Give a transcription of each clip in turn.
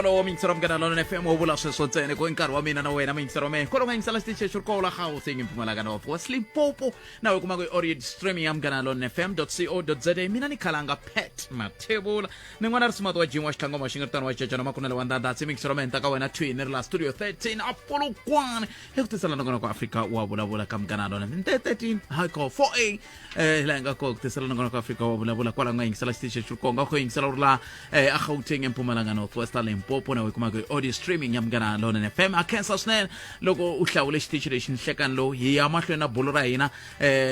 wolowo miyingisero Munghana Lonene FM wo vula sweswo ntsena ku i nkarhi wa mina na wena miyingisero mehe kwalomu nga yingisela xitichi xi ri kola Gauteng Mpumalanga North West Limpopo na we kuma ku i audio streaming ya Munghana Lonene FM co za. Mina ni khalanga Pat Mathebula ni n'wana ri simati wa jin'wa xitlangoma xi nga ri tano wa cecana makunele wa ndandhatsi miyingisero mehe ta ka wena thwi ni ri la studio 13 a Polokwane hi ku tisela nongonoko Afrika wa vulavula ka Munghana Lonene 13 hiko 4A hi laha hi nga kona ku tisela nongonoko Afrika wa vulavula kwala nga yingisela xitichi xi ri kona nga yingisela u ri laha a Gauteng, eMpumalanga, North West, Limpopo na u yi kumaka hi audio streaming ya Munghana Lonene FM. A khensa swinene loko u hlawule xitichi lexi. Nhlekani lowu hi ya mahlweni na bulo ra hina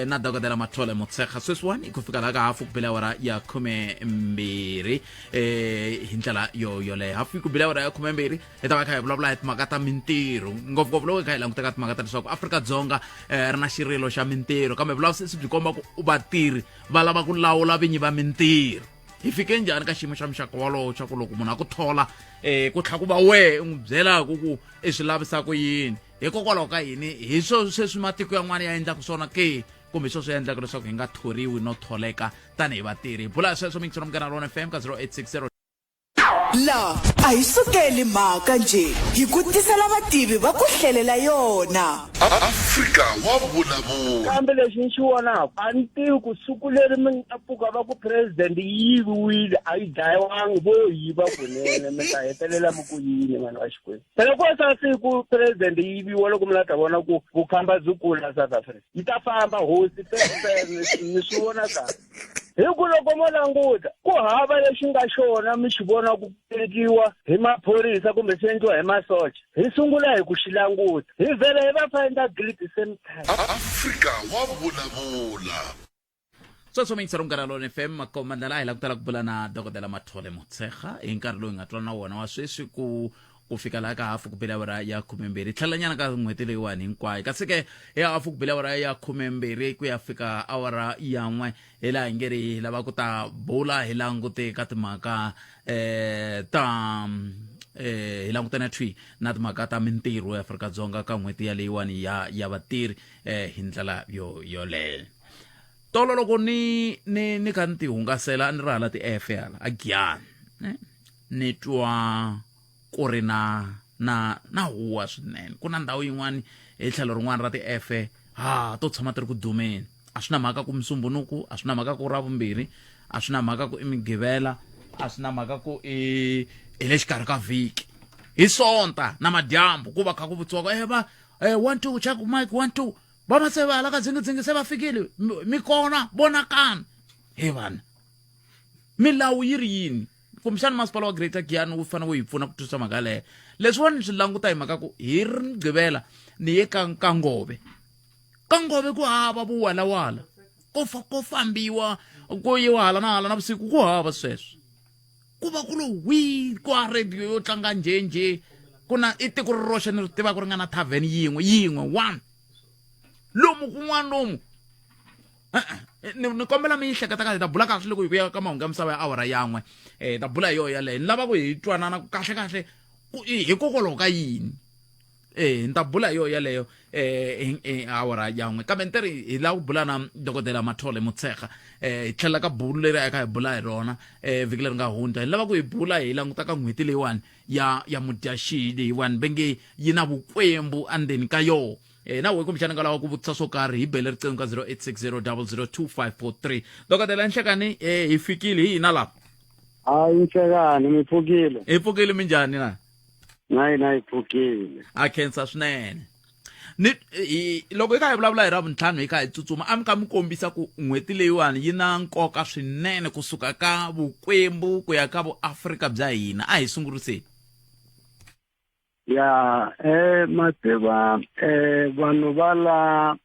na dokodela Mathole Motshekga sweswiwani ku fika laha ka hafu ku bile awara ya 12 hi ndlela yo yoleyo hafu ku bile awara ya 12 hi ta va kha hi vulavula hi timhaka ta mintirho, ngopfungopfu loko hi kha hi languta ka timhaka ta leswaku Afrika-Dzonga ri na xirilo xa mintirho, kambe vulavisisi byi komba ku vatirhi va lava ku lawula vinyi va mintirho. Hi fike njhani ka xiyimo xa muxaka wolowo xa ku loko munhu a ku thola ku tlha ku va wehe u n'wi byelaka ku i swi lavisa ku yini? Hikokwalaho ka yini? Hi swo sweswi matiko yan'wana ya endlaka swona ke, kumbe hi swo swi endlaka leswaku hi nga thoriwi no tholeka tanihi vatirhi? Hi bula hi sweswo mingiselo Munghana Lona FM ka 0860. La a hi sukeli mhaka njhe, hi ku tisela vativi va ku hlelela yona. Afrika wa vulavula. Kambe lexi ni xi vonaka, a ni tivi ku siku leri mi nga pfuka va ku president yi yiviwile, a yi dlayiwangi, vo yiva kunene, mi ta hetelela mi ku yini, vanhu va Xikwembu? Phela ku sa siku president yi yiviwa loko mi la ta vona ku vukhamba byi kula South Africa. Yi ta famba hosi pere ni swi vona kahle. Hi ku loko mo languta ku hava lexi nga xona mi xi vona ku endliwa hi maphorisa kumbe swi endliwa hi masocha, hi sungula hi ku xi languta, hi vhela hi va find guilty same time. Afrika wa vulavula. Sweswo miyingisero Munghana Lona FM makomandlela a hi langutela ku bula na dokodela Mathole Motshekga hi nkarhi lowu hi nga twa na wona wa sweswi ku fika laha ka hafu ku bile awara ya 12 tlhelanyana ka n'hweti leyiwani hinkwayo, kasi ke hi hafu ku bile awara ya 12 ku ya fika awara ya 1 hi laha hi nge ri hi lava ku ta bula hi langute ka timhaka ta hi langutana thwi na timhaka ta mintirho ya Afrika-Dzonga ka n'hweti ya leyiwani ya vatirhi hi ndlela yo yoleyo. Tolo loko ni kha ni ti hungasela a ni ri hala ti-efe hala a Giyani ne ni twa ku ri na huwa swinene. Ku na ndhawu yin'wani hi tlhelo rin'wana ra ti-efe ha to tshama ti ri ku dumeni, a swi na mhaka ku Musumbunuku, a swi na mhaka ku Ravumbirhi, a swi na mhaka ku i Mugqivela, a swi na mhaka ku i hi le xikarhi ka vhiki, hi Sonta na madyambu ku va kha ku vutisiwa ku va 1 2 check mic 1 2 va maseve hala ka dzingidzingi se va fikile mi kona vonakani. He vana, milawu yi ri yini? Kumbexana masipala wa Greater Giyani wu fanele wu hi pfuna ku twisisa mhaka yaleyo. Leswiwani ni swi languta hi mhaka ku hi ri Mugqivela ni ye ka Ngove, ka Ngove ku hava vuwalawala, ko fambiwa ko yiwa hala na hala na vusiku, ku hava sweswo, ku va ku lo wi kwa radio yo tlanga njhenjhe. Ku na i tiko ri roxe ni ri tivaka ri nga na tavern yin'we yin'we one lomu kun'wana lomu. Ni kombela mi yi hleketa kahle, hi ta bula kahle loko hi vuya ka mahungu ya misava ya awara yan'we. Hi ta bula hi yoho yaleyo. Ni lava ku hi twanana ku kahle kahle ku hikokwalaho ka yini. Ni ta bula hi yoho yaleyo hi awara yan'we, kambe ni teri hi lava ku bula na dokodela Mathole Motshekga hi tlhela ka bulu leri a kha hi bula hi rona vhiki leri nga hundza. Hi lava ku hi bula hi languta ka n'hweti leyiwani ya Mudyaxihi leyiwani va nge yi na vukwembu endzeni ka yoho. Na wehe kumbexana nga lava ku vutisa swo karhi, hi bele riqingho ka 0860002543. Dokodela, nhlekani hi fikile hi hina laha. Hayi, nhlekani, mi pfukile? Hi pfukile, minjhani na? Na hina hi pfukile. A khensa swinene. Ni loko hi kha hi vulavula hi Ravuntlhanu hi kha hi tsutsuma, a mi kha mi kombisa ku n'hweti leyiwani yi na nkoka swinene kusuka ka vukwembu ku ya ka vuAfrika bya hina. A hi sunguriseni. Ya, mativa vanhu va la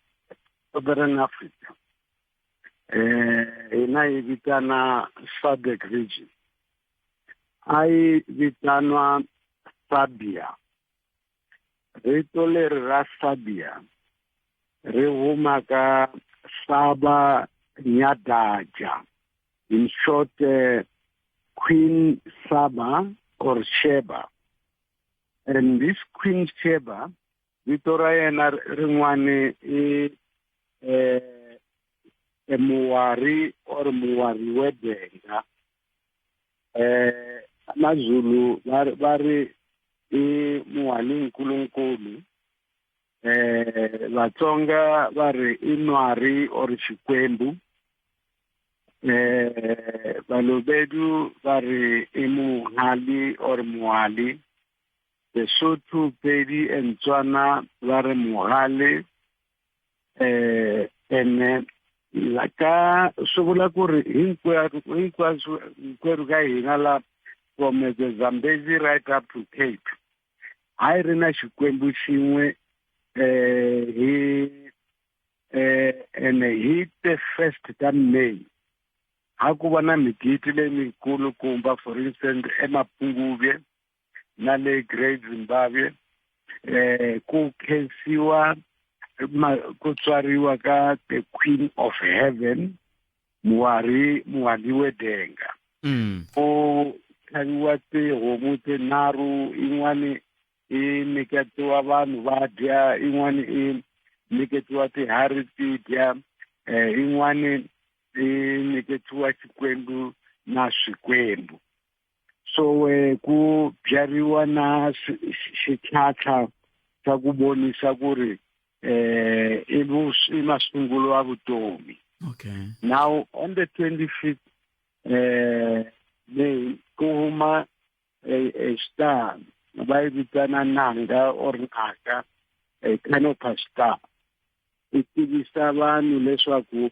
Southern Africa, hina hi vitana SADC region, a yi vitanwa Sabia. Rito leri ra Sabia ri huma ka Saba Nyadaja, in short Queen Saba or Sheba. And this Queen Sheba, vito ra yena rin'wani i Muwari or Muwari Wedenga. Mazulu va ri i Muhali Nkulunkulu, Vatsonga va ri i Nwari or Xikwembu, Balobedu va ri i Muhali or Muhali, Sesotho, Pedi and Tswana va ri Muhali. Ene la ka swi vula ku ri hinkwerhu hinkwaswo hinkwerhu ka hina la from the Zambezi right up to Cape a yi ri na Xikwembu xin'we. Hi ene hi the first ta May ha ku va na migidi leyi mikulukumba, for instance eMapungubwe na le Great Zimbabwe, ku khensiwa ku tswariwa ka the Queen of Heaven, Muwari Muhali Denga. Ku tlhaviwa tihomu tinharhu, yin'wani i nyiketiwa vanhu va dya, yin'wani i nyiketiwa tiharhi ti dya, yin'wani i nyiketiwa Xikwembu na swikwembu. So ku byariwa na xitlhatlha xa ku vonisa ku ri i masungulo ya vutomi. Now on the 25th May ku huma a star va yi vitana Nanga or Naka, a Canopus star, i tivisa vanhu leswaku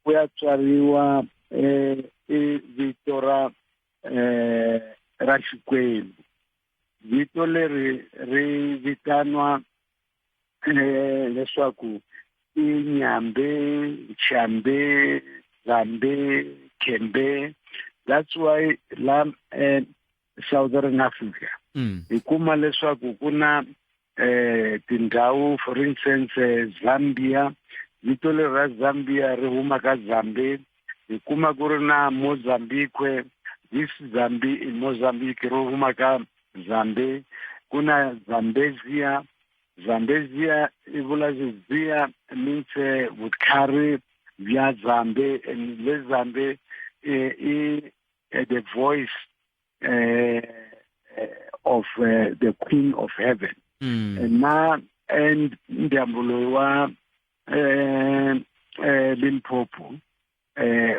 ku ya tswariwa i vito ra Xikwembu. Vito leri ri vitanwa leswaku i Nyambe, Chambe, Zambe, Kembe. That's why la Southern Africa hi kuma leswaku ku na tindhawu, for instance Zambia, vito leri ra Zambia ri huma ka Zambe. Hi kuma ku ri na Mozambique, this Zambi in Mozambique ri huma ka Zambe. Ku na Zambezia, Zambezia i vula Zia means vutlhari bya Zambe, and le Zambe i the voice of the Queen of Heaven. Na and ndyangu loyi wa Limpopo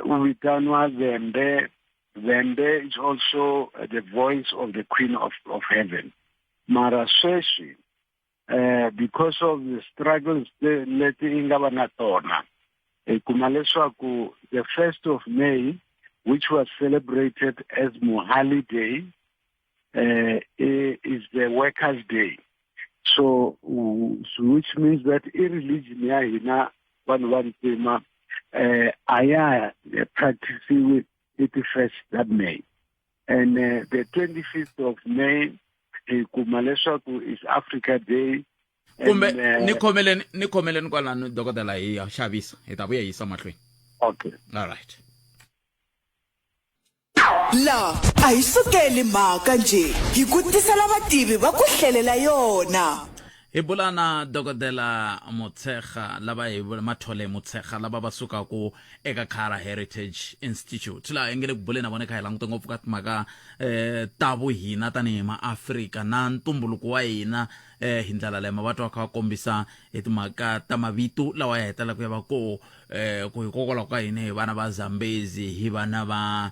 u vitaniwa Vembe. Vembe is also the voice of the Queen of Heaven. Mara sweswi because of the struggles leti i nga va na tona, hi kuma leswaku the 1st of May, which was celebrated as Mohali Day, is the Workers' Day. So which means that i religion ya hina vanhu va ntima a ya practice i ti-first ta May, and the 25th of May hi kuma leswaku is Africa Day. Kumbe ni khomeleni kwalano, dokodela, hi ya xavisa, hi ta vuya hi yisa mahlweni. Okay. All right. La a hi sukeli mhaka nje, hi ku tisela vativi va ku hlelela yona. Hi bula na dokodela Motshega lava hi Mathole Motshega lava va sukaku eka Kara Heritage Institute, laha hi nge le ku buleni na vona kha hi langute ngopfu ka timhaka ta vuhina tanihi maAfrika na ntumbuluko wa hina. Hi ndlela leyi ma va twa kha va kombisa hi timhaka ta mavito lawa ya hetelelaka ya va koho, ku hikokwalaho ka hina hi vana va Zambezi, hi vana va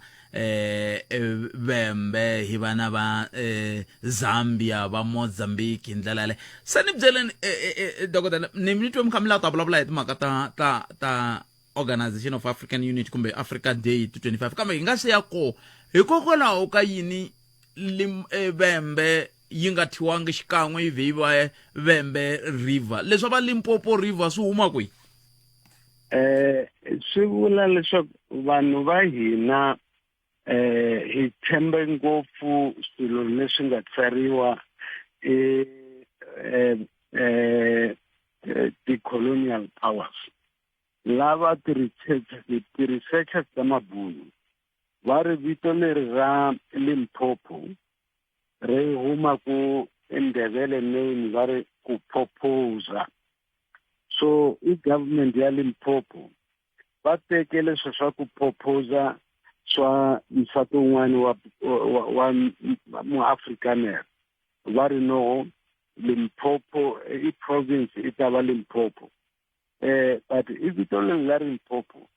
Vembe, hi vana va Zambia, va Mozambique hi ndlela yaleyo. Se ni byeleni, dokodela, ni twe mi kha mi lava ta vulavula hi timhaka ta Organization of African Unity kumbe Africa Day 25, kambe hi nga se ya koho, hikokwalaho ka yini Vembe yi nga thyiwangi xikan'we yi vhe yi va Vembe River? Leswi va Limpopo River swi huma kwihi? Swi vula leswaku vanhu va hina hi tshembe ngopfu swilo leswi nga tsariwa e ti-colonial powers lava ti-researchers ta mabunu va ri vito leri ra Limpopo ri huma ku Ndebele name, va ri ku proposa. So i government ya Limpopo va teke leswi swa ku proposa. swa nsati wun'wana wa wa muafrikaner va ri no Limpopo i province i ta va Limpopo but i vito leri la Limpopo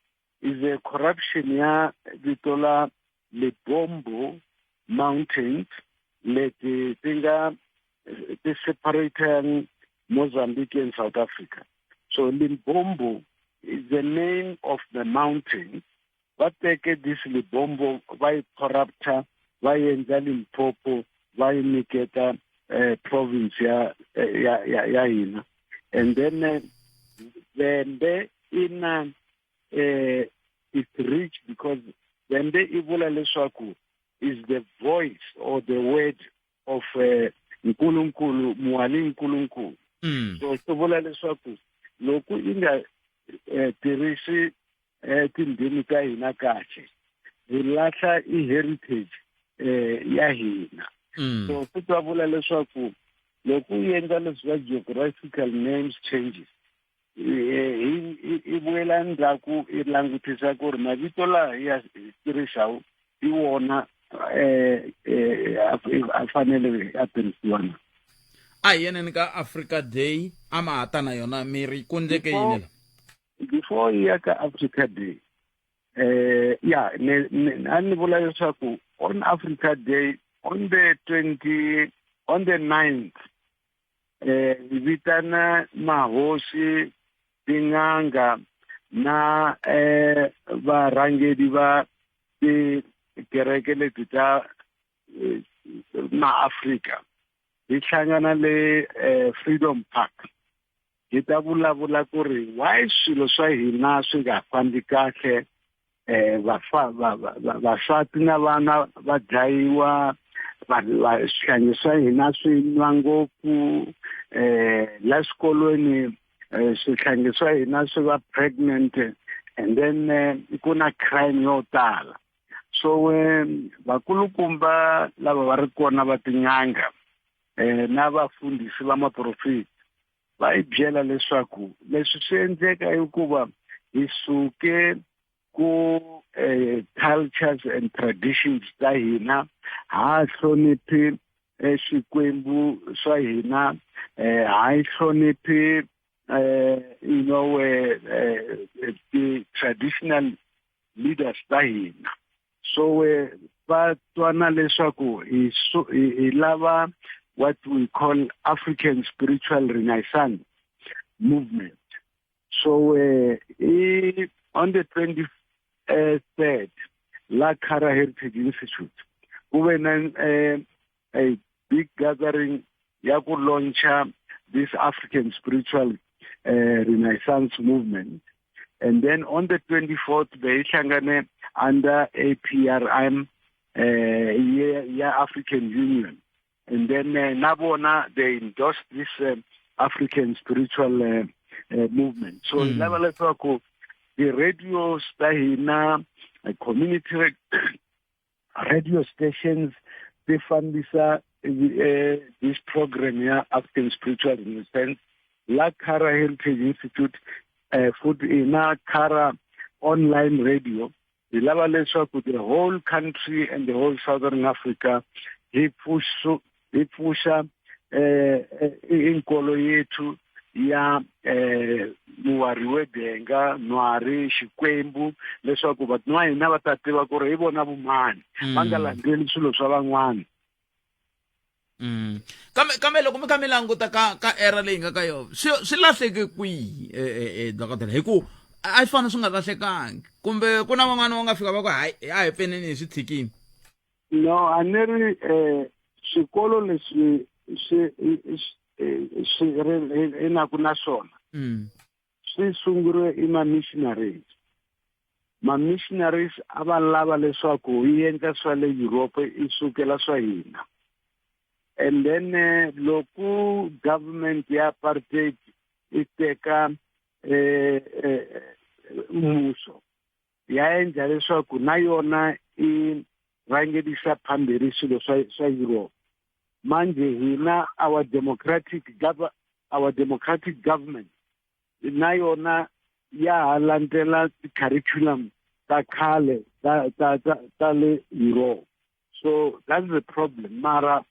is a corruption ya vito la Lebombo Mountains leti ti nga ti separating Mozambique and South Africa. So Limbombo is the name of the mountain. Va teke this Libombo va yi corrupta va endla Limpopo va yi nyiketa province ya ya ya, ya hina. And then Vhembe ina it's rich because Vhembe i vula leswaku is the voice or the word of Nkulunkulu Mwali Nkulunkulu. So swi vula leswaku loko i nga tirhisi tindzimi ta hina kahle hi lahla i heritage ya hina. So swi ta vula leswaku loko u endla leswi va geographical names changes i vuyela ndzhaku i langutisa ku ri mavito laha ya tirhisaku i wona a fanele a tirhisiwa na. A hi yeneni ka Africa Day a ma ha ta na yona mi ri ku ndleke yini la? Before yi ya ka Africa Day ya ne a ni vula leswaku on Africa Day on the 20 on the 9th hi vitana mahosi tin'anga na varhangeri va tikereke leti ta maAfrika hi hlangana le Freedom Park hi ta vulavula ku ri why swilo swa hina swi nga fambi kahle vasati na vana va dlayiwa swihlangi swa hina swi nwa ngopfu la swikolweni swihlangi swa hina swi va pregnant and then ku na crime yo tala. So vakulukumba lava va ri kona va tin'anga na vafundhisi va maprofeti va hi byela leswaku leswi swi endleka hikuva hi suke ku cultures and traditions ta hina ha hloniphi swikwembu swa hina ha yi hloniphi you know the traditional leaders ta hina. So va twana leswaku hi lava what we call African Spiritual Renaissance movement. So on the 23rd la Kara Heritage Institute ku ve na a big gathering ya ku launcha this African Spiritual Renaissance movement. And then on the 24th they hlangane under APRM ya African Union. And then na vona they endorsed this African Spiritual movement. So lava leswaku ti-radios ta hina community radio stations ti fambisa this program ya African Spiritual Renaissance la Kara Heritage Institute futhi na Kara online radio. Hi lava leswaku the whole country and the whole Southern Africa hi pfuxa inkolo yethu ya muwari wedenga nwari xikwembu leswaku vanhu va hina va ta tiva ku ri hi vona vumani va nga landzeli swilo swa van'wana. Kambe loko mi kha mi languta ka era leyi nga ka yona swi lahleke kwihi dokodela hi ku a swi fanele swi nga lahlekangi kumbe ku na van'wana va nga fika va ku hayi a hi pfeneni hi swi tshikini? No a ni ri swikolo leswi swi swi ri naku na swona swi sunguriwe i ma-missionaries. Ma-missionaries a va lava leswaku hi endla swa le Europe i sukela swa hina. And then loko government ya apartheid i teka mmuso ya endla leswaku na yona i rhangelisa phambili swilo swa Europe. Manje hina our democratic government na yona ya ha landzela curriculum ta khale ta ta ta ta le Europe. So that's the problem. Mara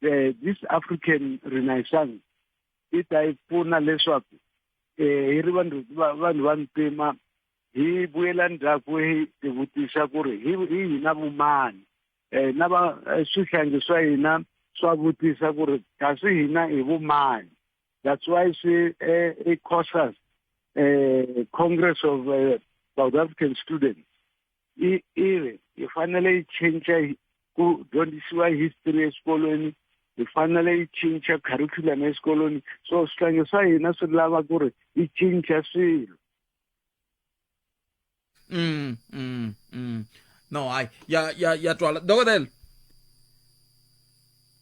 this African Renaissance yi ta yi pfuna leswaku hi ri vanhu vanhu va ntima hi vuyela ndzhaku hi tivutisa ku ri hi hi hina vumani na va swihlangi swa hina swa vutisa ku ri kasi hina hi vumani. That's why swi i COSAS, Congress of South African Students, i i ri hi fanele yi cinca ku dyondzisiwa history eswikolweni, hi fanele yi cinca curriculum eswikolweni. So swihlangi swa hina swi lava ku ri yi cinca swilo. No, hayi, ya twala, dokodela.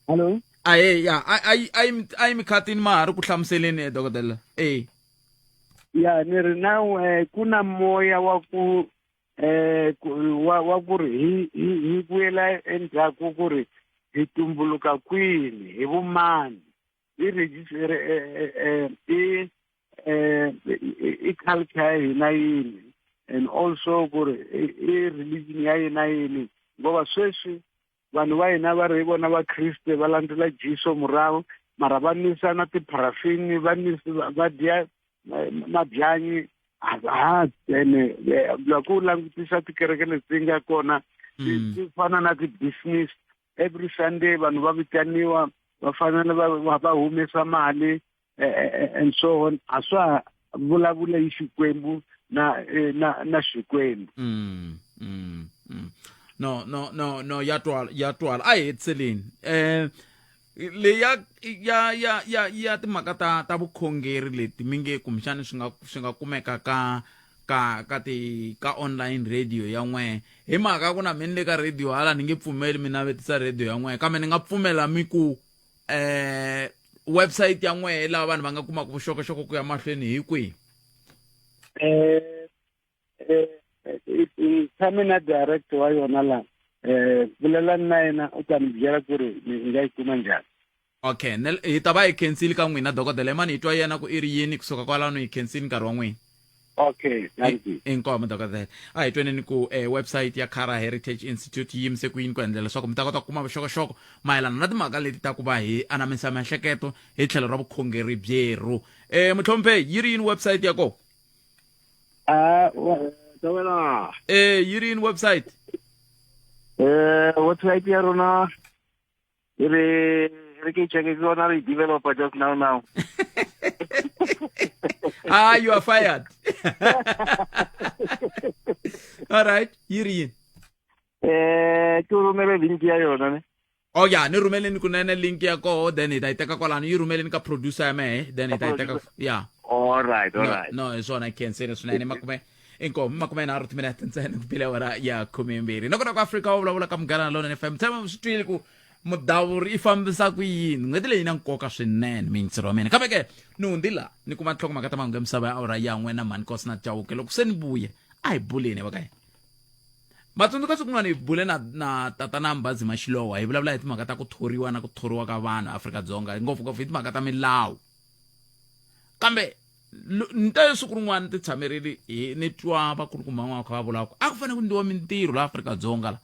Hello. Ahe, ya, a yi mi khatini ma ha ri ku hlamuseleni, dokodela, e. Ya, ni ri na ku na moya wa ku wa ku ri hi vuyela endzhaku ku ri hi tumbuluka kwini, hi vumani, i register i i culture ya hina yini, and also ku ri i religion ya hina yini. Ngoba sweswi vanhu va hina va ri hi vona vakriste, va landzela Jesu murahu, mara va nwisa na tipharafini, va nwisa, va dya mabyanyi ha ene. Loko u langutisa tikereke leti nga kona, ti fana na ti-business. Every Sunday vanhu va vitaniwa, va fanele va humesa mali and so on. A swa ha vulavula hi Xikwembu na Xikwembu. No, ya twala, ya twala. A hi hetiseleni leyi ya timhaka ta vukhongeri leti mi nge kumbexani swi nga kumeka ka ti ka online radio ya n'we, hi mhaka ku na mi ni le ka radio hala, ni nge pfumeli mi navetisa radio ya n'we, kambe ni nga pfumela mi ku website ya n'we laha vanhu va nga kumaka vuxokoxoko ku ya mahlweni hi kwihi? Tshame na director wa yona la, vulelani na yena, u ta mi byela ku ri mi nga yi kuma njhani. Okay, hi ta va hi khensile ka n'wina, dokodela. Emani hi twa yena ku i ri yini kusuka kwalano. Hi khensile nkarhi wa n'wina. Okay, thank you. Inkomu, dokodela. A hi tweneni ku website ya Kara Heritage Institute yi yimise ku yini ku endlela leswaku mi ta kota ku kuma vuxokoxoko mayelana na timhaka leti ta ku va hi anamisa miehleketo hi tlhelo ra vukhongeri byerhu. Mutlhomphehi, yi ri yini website ya kona? Ah, tawela. Yi ri yini website? Website ya rona e re ke check ke yona, re developer just now. Ah, you are fired. All right, yi ri yini? Ke romele link ya yona ne? Oh ya, ni rhumeleni kunene link ya koho, then hi ta yi teka kwalano. Yi rhumeleni ka producer ya mehe, then hi ta yi teka, ya. All right, all right. No, hi swona, khensile swinene. Makume inkomu 30 timinete ntsena ku bile awara ya 12. Nakona ku Afrika wa vulavula ka Munghana Lonene FM. Tshama swi twile ku mudavuri i fambisa ku yini. N'hweti leyi na nkoka swinene, miyingiseri wa mina, kambe ke ni hundzi laha ni kuma nhlokomhaka ta mahungu ya misava ya awara ya 1 na mhani Kosina Chauke. Loko se ni vuya, a hi buleni va ka hina. Matsundzuka siku rin'wana hi bule na tatana Mbazi Maxilowa, hi vulavula hi timhaka ta ku thoriwa na ku thoriwa ka vanhu Afrika-Dzonga, ngopfungopfu hi timhaka ta milawu. Kambe ni ta siku rin'wana ti tshamerile hi ni twa vakulukumba van'wana va kha va vula ku a ku fanele ku endliwa mintirho laha Afrika-Dzonga la,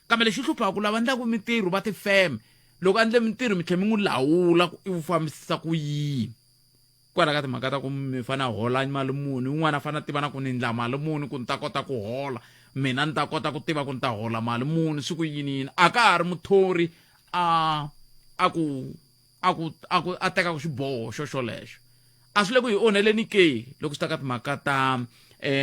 kambe lexi hluphaka lava endlaka mintirho va tifeme, loko a endle mintirho mi tlhela mi n'wi lawula ku i wu fambisisa ku yini, kwala ka timhaka ta ku mi fanele a hola mali muni, un'wana a fanele a tiva na ku ni endla mali muni ku ni ta kota ku hola, mina ni ta kota ku tiva ku ni ta hola mali muni siku yini yini. A ka ha ri muthori a ku a tekaka xiboho xo xolexo. A swi le ku hi onheleni ke loko swi ta ka timhaka ta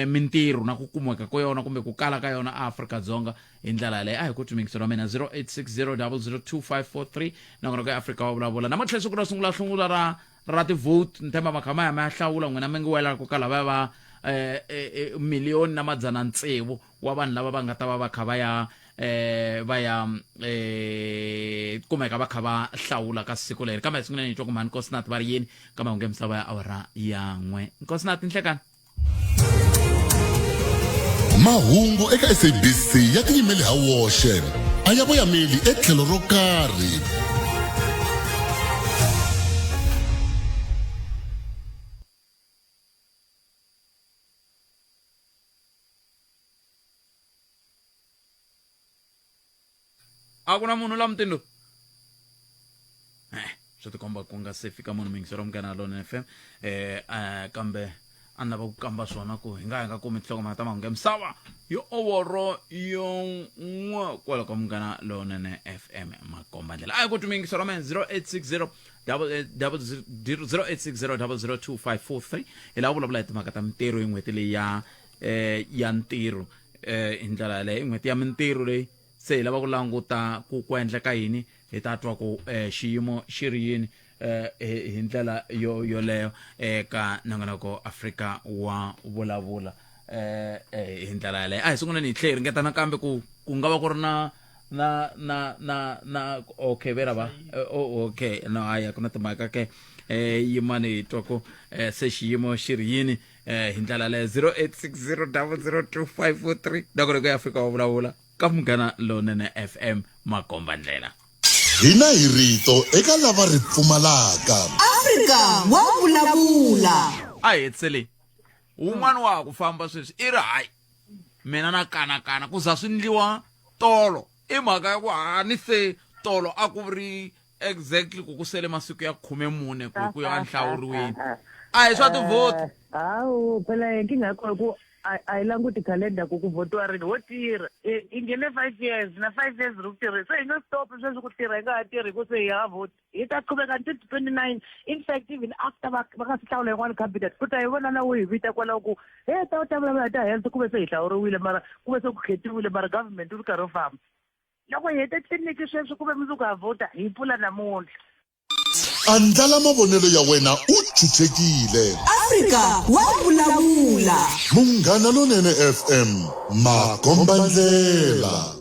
mintirho na ku kumeka ka yona kumbe ku kala ka yona Afrika-Dzonga hi ndlela yaleyo? A hi ku twimingiselo wa mina 0860002543. Nakona ku Afrika wa vulavula namuntlha, siku ro sungula sungula ra ti-vote. Ni tshemba makhama ya ma ya hlawula n'wina mi ngi wela ku ka lavaya va miliyoni na 600 wa vanhu lava va nga ta va va kha va ya kumeka va kha va hlawula ka siku leri. Kambe sunguleni hi twa ku mhani Nkosinati va ri yini ka mahungu ya misava ya awara ya 1. Nkosinati, nhlekani. Mahungu eka SABC ya tiyimeli ha woxe, a ya voyameli etlhelo ro karhi. A ku na munhu la mutini lowu. Eh, swi tikomba ku nga se fika munhu muyingiseri wa Munghana Lonene FM. Kambe a ni lava ku kamba swona ku hi nga hi nga kumi tinhlokomhaka ta mahungu ya misava yo oworo yo n'we kwala ka Munghana Lonene FM makomba ndlela. A hi ku twi muyingiseri wa mina 0860 0860 002543 hi lava vulavula hi timhaka ta mintirho hi n'hweti leyi ya ya ntirho hi ndlela yaleyo i n'hweti ya mintirho leyi se hi lava ku languta ku ku endleka yini hi ta twa ku xiyimo xi ri yini hi ndlela yo yoleyo eka nongonoko Afrika wa vulavula hi ndlela yaleyo a hi sunguleni hi tlhe hi ringeta nakambe ku ku nga va ku ri na na na na na okay vera va oh, okay no haya ku na timhaka ke yimani hi twa ku se xiyimo xi ri yini hi ndlela yaleyo 0860002543 nongonoko ya Afrika wa vulavula ka Munghana Lonene FM makomba ndlela. Hina hi rito eka lava ri pfumalaka. Afrika wa vulavula. A hi hetisele wun'wana wa ha ku famba sweswi i ri hayi mina na kanakana ku za swi ndliwa tolo i mhaka ya ku hani se tolo a ku ri exactly ku ku sele masiku ya 14 ku ku ya nhlawuriweni a hi swa tivhoti. Hawu phela inkinga yakho ku a hi languti calendar ku ku votiwa rini ho tirha hi nghene 5 years na 5 years ri ku tirheni se hi nge stop sweswi ku tirha hi nga ha tirhi ku se hi ha voti hi ta qhubeka until 29 in fact even after va va nga si hlawula yin'wana cabinet ku ta hi vona na wo hi vita kwalaho ku he ta u ta vulavula hi ta health ku ve se hi hlawuriwile mara ku ve se ku khetiwile mara government wu ri karhi wu famba loko hi hete tliliniki sweswi ku ve mundzuku ha vhota hi pfula namuntlha. Andlala mavonelo ya wena u chuchekile. Afrika wa vulavula. Munghana Lonene FM, makombandlela.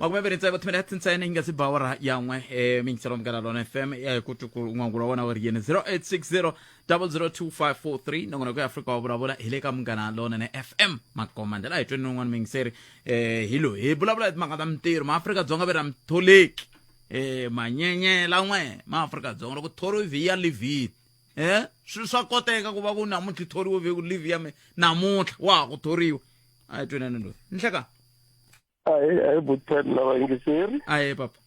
Makumembirhi tsevu timinete ntsena yi nga si ba awara ya n'we miyingiselo Munghana Lonene FM ya hi ku twi ku n'wangulo wa wena wu ri yini 0860 002543 nongonoko ya Afrika wa vulavula hi le ka Munghana Lonene FM makombandlela. A hi tweni un'wana muyingiseri hi loyi hi vulavula hi timhaka ta mintirho maAfrika-Dzonga ve ra mitholeki manyenyela n'we maAfrika-Dzonga loko thoriwe via livhini swi swa koteka ku va ku namuntlha thoriwe vi live ya me namuntlha wa ha ku thoriwa. A hi twenani loyi nhleka. Ahi butpen na vayingiseri. Ahi papa.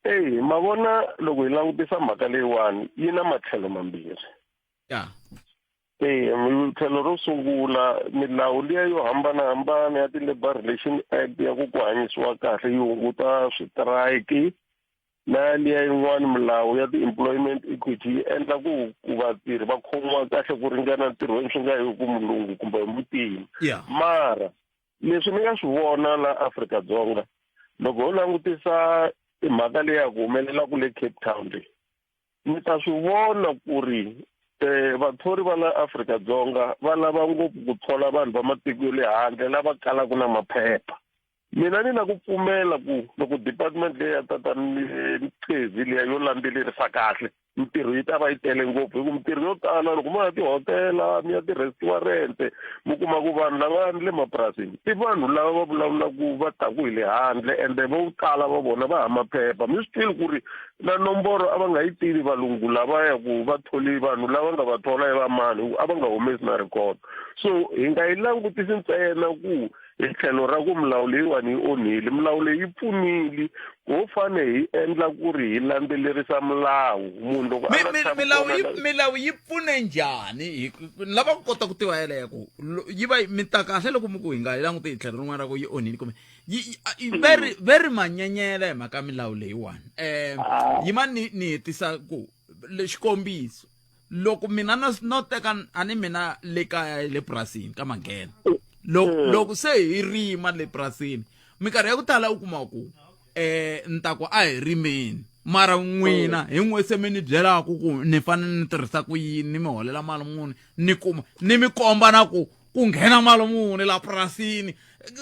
Eyi ma vona loko hi langutisa mhaka leyiwani yi na matlhelo mambirhi. Ya. Eya, tlhelo ro sungula milawu liya yo hambanahambana ya ti-Labour Relation Act ya ku ku hanyisiwa kahle yi hunguta switirayiki na liya yin'wana milawu ya ti-employment equity yi endla ku ku vatirhi va khomiwa kahle ku ringana ntirhweni swi nga yi ku mulungu kumbe mutima. Mara leswi ni nga swi vona la Afrika-Dzonga loko ho langutisa timhaka leyi ya ku humelelaku le Cape Town leyi mi ta swi vona ku ri vathori va la Afrika-Dzonga va lava ngopfu ku thola vanhu va matiko ya le handle lava kalaka na maphepha. Mina ni na ku pfumela ku loko department leyi ya tata Mqhezi liya yo landzelerisa kahle mintirho yi ta va yi tele ngopfu hi ku mintirho yo tala loko mo ya tihotela mi ya ti-restaurant mi kuma ku vanhu lava le mapurasini i vanhu lava va vulavulaku va taku hi le handle ende vo tala va vona va ha maphepha mi swi tivi ku ri na nomboro a va nga yi tivi valungu lavaya ku va tholi vanhu lava nga va thola i va mani a va nga humesi na record so hi nga yi langutisi ntsena ku hi tlhelo ra ku milawu leyiwani yi onhile milawu leyi yi pfunile ho fane hi endla ku ri hi landzelerisa milawu munhu loko a nga tshami milawu kona yi la- milawu yi pfune njhani hi ni lava ku kota ku tiva yeleyo ku yi va mi ta kahle loko mi ku hi nga yi languti hi tlhelo rin'wana ra ku yi onhile kumbe yi ve ri ve ri manyenyela hi mhaka milawu leyiwani yima ni ni hetisa ku xikombiso loko mina no no teka a ni mina le kaya le purasini ka manghena loko loko se hi rima le purasini minkarhi ya ku tala u kuma ku ni ta ku a hi rimeni mara n'wina hi n'we se mi ni byelaka ku ni fanele ni tirhisa ku yini ni mi holela mali muni ni kuma ni mi komba na ku ku nghena mali muni la purasini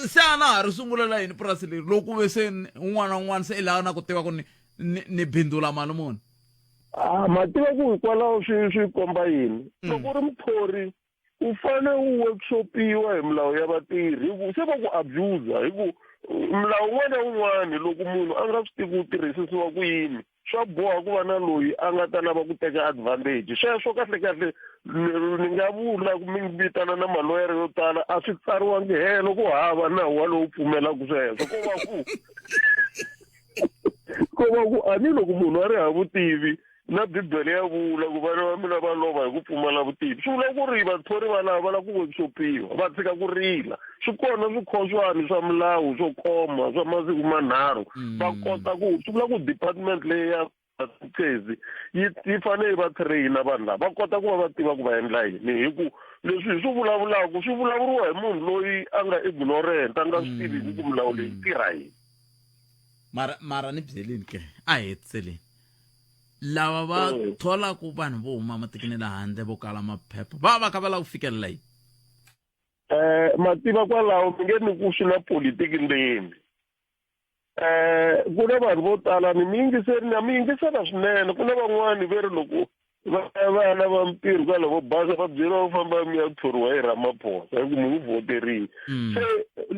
se a na ha ri sungulela yini purasi leri loko ku ve se un'wana na un'wana se i lava na ku tiva ku ni ni ni bindula mali muni. A ma tiva ku hikwalaho swi swi komba yini loko u ri muthori u fane u workshopiwa hi milawu ya vatirhi hi ku se va ku abuser hi ku milawu wun'wana na wun'wana loko munhu a nga swi tivi ku tirhisisiwa ku yini swa boha ku va na loyi a nga ta lava ku teka advantage sweswo kahle kahle ni nga vula ku mi vitana na maloyere yo tala a swi tsariwangi helo ku hava nawu walowu pfumelaka sweswo ko va ku kuma ku a ni loko munhu a ri hava vutivi na bibele ya vula ku vana va mina va lova hi ku pfumala vutivi swi vula ku ri vathori va lava va lava ku workshopiwa va tshika ku rila swi kona swikhoswani swa milawu swo khoma swa masiku manharhu va kota ku swi vula ku department leyi ya Cezi yi yi fanele yi va train-a vanhu lava va kota ku va va tiva ku va endla yini hi ku leswi hi swi vulavulaka swi vulavuriwa hi munhu loyi a nga ignorant a nga swi tiviki ku milawu leyi tirha yini mara mara ni byeleni ke a hi hetiseleni lava va mm. tholaku vanhu vo huma matikweni la handle vo kala maphepha va va kha va lava ku fikelela yini um mativa kwalaho mi nge ni ku swi na politiki ndzeni eh ku na vanhu vo tala ni mi yingiseri na mi yingisela swinene ku na van'wani ve ri loko va ya va ya lava mintirho kwala vo basa va byeriwa ku famba mi ya thoriwa hi Ramaphosa hi ku mi n'wi vhoterile mm. se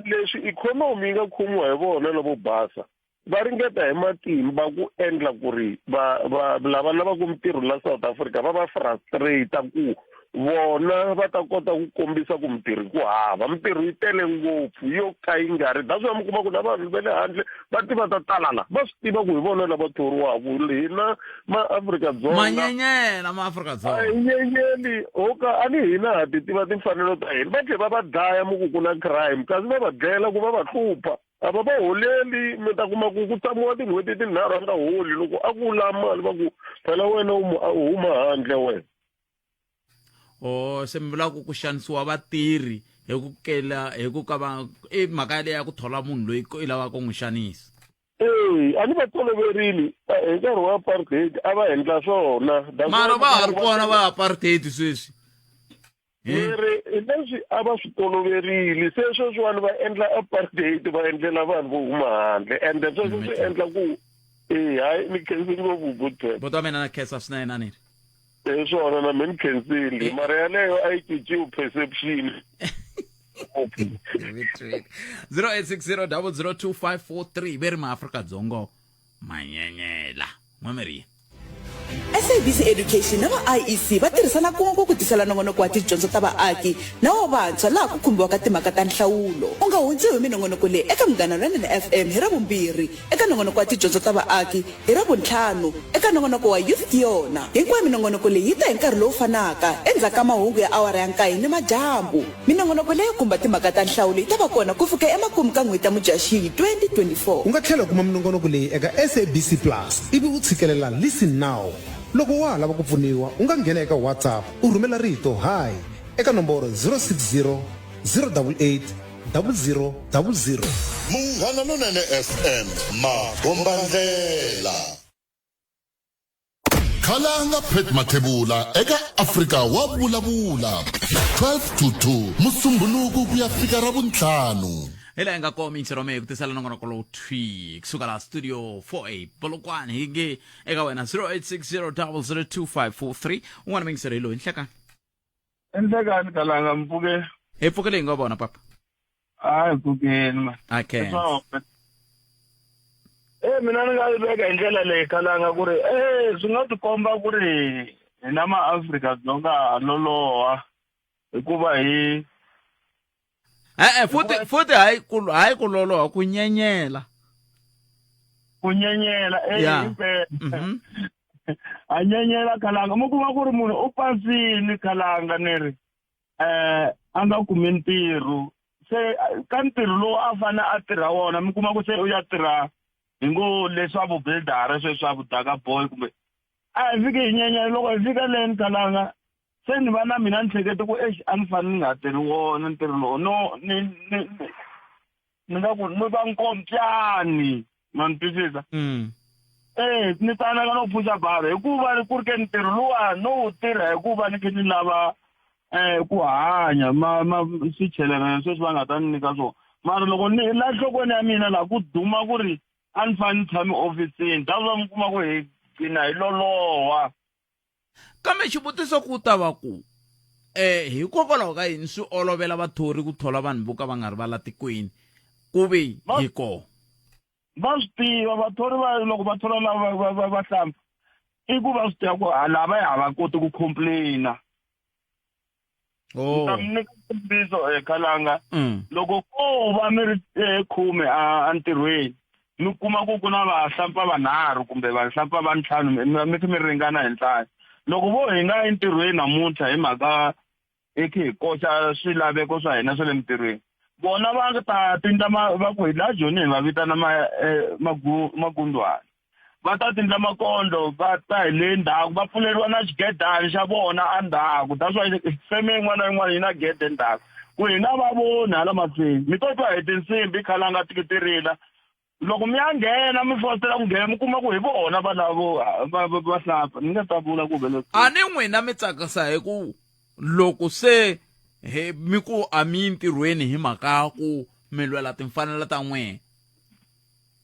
leswi ikhonomi yi nga khomiwa hi vona lavo basa va ringeta hi matimba ku endla ku ri va va lava lavaka mintirho la South Africa va va frustrate ku vona va ta kota ku kombisa ku mintirho ku hava mintirho yi tele ngopfu yo ka yi nga ri that's why mi kuma ku na vanhu va le handle va tiva ta tala la va swi tiva ku hi vona lava thoriwaka hina maAfrika-Dzonga manyenyela maAfrika-Dzonga a hi nyenyeli ho ka a ni hina ha ti tiva timfanelo ta hina va tlhe va va dlaya mu ku ku na crime kasi va va dlayela ku va va hlupha a va va holeli mi ta kuma ku ku tshamiwa tin'hweti tinharhu a nga holi loko a ku la mali va ku phela wena u huma handle wena o se mi vula ku ku xanisiwa vatirhi hi ku kela hi ku ka va i mhaka yaleyo ya ku thola munhu loyi i lavaka ku n'wi xanisa Ee, a ni va toloverile eh, hi nkarhi wa apartheid a va endla swona mara va ha ri kona va apartheid sweswi leri hi leswi a va swi toloverile se sweswiwani va endla apartheid va endlela vanhu vo huma handle ende sweswo swi endla ku ee hayi ni khensi ngopfu good buti wa mina na khensa swinene a ni ri hi swona na mina ni khensile mara yaleyo a yi cinciwi perception 0860002543 ve ri maafrika-dzongo manyenyela n'wameriya SABC Education na va IEC va tirhisana kun'we ku ku tisela nongonoko wa tidyondzo ta vaaki na wa vantshwa laha ku khumbiwaka timhaka ta nhlawulo. U nga hundziwi hi minongonoko leyi eka Munghana Lonene FM hi Ravumbirhi eka nongonoko wa tidyondzo ta vaaki hi Ravuntlhanu eka nongonoko wa Youth Ke Yona. Hinkwayo minongonoko leyi yi ta hi nkarhi lowu fanaka endzhaku ka mahungu ya awara ya nkaye nimadyambu. Minongonoko leyo khumba timhaka ta nhlawulo yi ta va kona ku fika emakumu ka n'hweti ya Mudyaxihi 2024. U nga tlhela u kuma minongonoko leyi eka SABC Plus ivi u tshikelela Listen Now. Loko wa ha lava ku pfuniwa, u nga nghena eka WhatsApp u rhumela rito Hi eka nomboro 060 088 0000. Munghana Lonene FM, makombandlela. Khalanga Pat Mathebula eka Afrika wa vulavula 12 to 2 Musumbhunuku ku ya fika Ravuntlhanu. Hi laha hi nga koma yingiselo mehe ku tisela nongonoko lowu thwi kusuka laha studio 4a polokwane hi nge eka wena 0860002543 un'wana muyingiselo hi loyi nhlekani Enhlekani kalanga mpfuke hi pfukele hi nga vona papa hayi pfukeni ma I can't. Eh mina ni nga yi veka hi ndlela leyi kalanga ku ri eh swi nga tikomba ku ri hina maAfrika-Dzonga ha loloha hikuva hi e-e futhi futhi hayi ku hayi ku loloha ku nyenyela ku nyenyela eh Yeah. himpela Mhm. a nyenyela khalanga mi kuma ku ri munhu u pasini khalanga ni ri eh a nga kumi ntirho se ka ntirho lowu a fane a tirha wona mi kuma ku se u ya tirha hi ngo leswa vubuildara sweswa vudaka boy kumbe a hi fike hi nyenyela loko hi fika leni khalanga se ni va na mina ni hlekete ku exi a ni fane ni nga tirhi wona ntirho lowu no ni ni ni nga ku ni va nkompyani ma ni twisisa mm. eh ni tsanaka no pfuxa baro hikuva ku ri ke ntirho luwa no wu tirha hikuva ni khe ni lava eh ku hanya ma ma swichelelana sweswi va nga ta ni nyika swona mara loko ni la nhlokweni ya mina laha ku duma ku ri a ni fane ni tshame ofisini that's why mi kuma ku hi gcina hi loloha kambe xivutiso ku ta va ku eh hikokwalaho ka yini swi olovela vathori ku thola vanhu vo ka va nga ri va la tikweni ku ve hi kona va swi tiva vathori va loko va thola lava va va va hlampfa i ku va swi tiva ku lava a va koti ku complaina oh. ta mi nyika xikombiso ekhalanga mm. loko ko va mi ri eh, khume entirhweni Mi kuma ku ku na vahlampfa vanharhu kumbe vahlampfa va ntlhanu mi kha mi ringana hi nhlayo. Loko vo hi nga entirhweni namuntlha hi mhaka hi khe hi koxa swilaveko swa hina swa le mintirhweni, vona va ta tindla ma va ku hi la Joni hi va vitana ma eh, magu magundwana. Va ta tindla makondlo va ta hi le ndzhaku va pfuleriwa na xigedani xa vona endzhaku. That's why feme yin'wana na yin'wana yi na gede endzhaku. Ku hi nga va voni hala mahlweni. Mi to twa hi tinsimbhi khalanga ti ti rila. Loko mi ya nghena mi fositela ku nghena mi kuma ku hi vona valavo va va va hlapfa. Ni nga ta vula ku vele. A ni n'wina mi tsakisa hi ku loko se he mi ku a mi yi ntirhweni hi mhaka ya ku mi lwela timfanelo ta n'wina.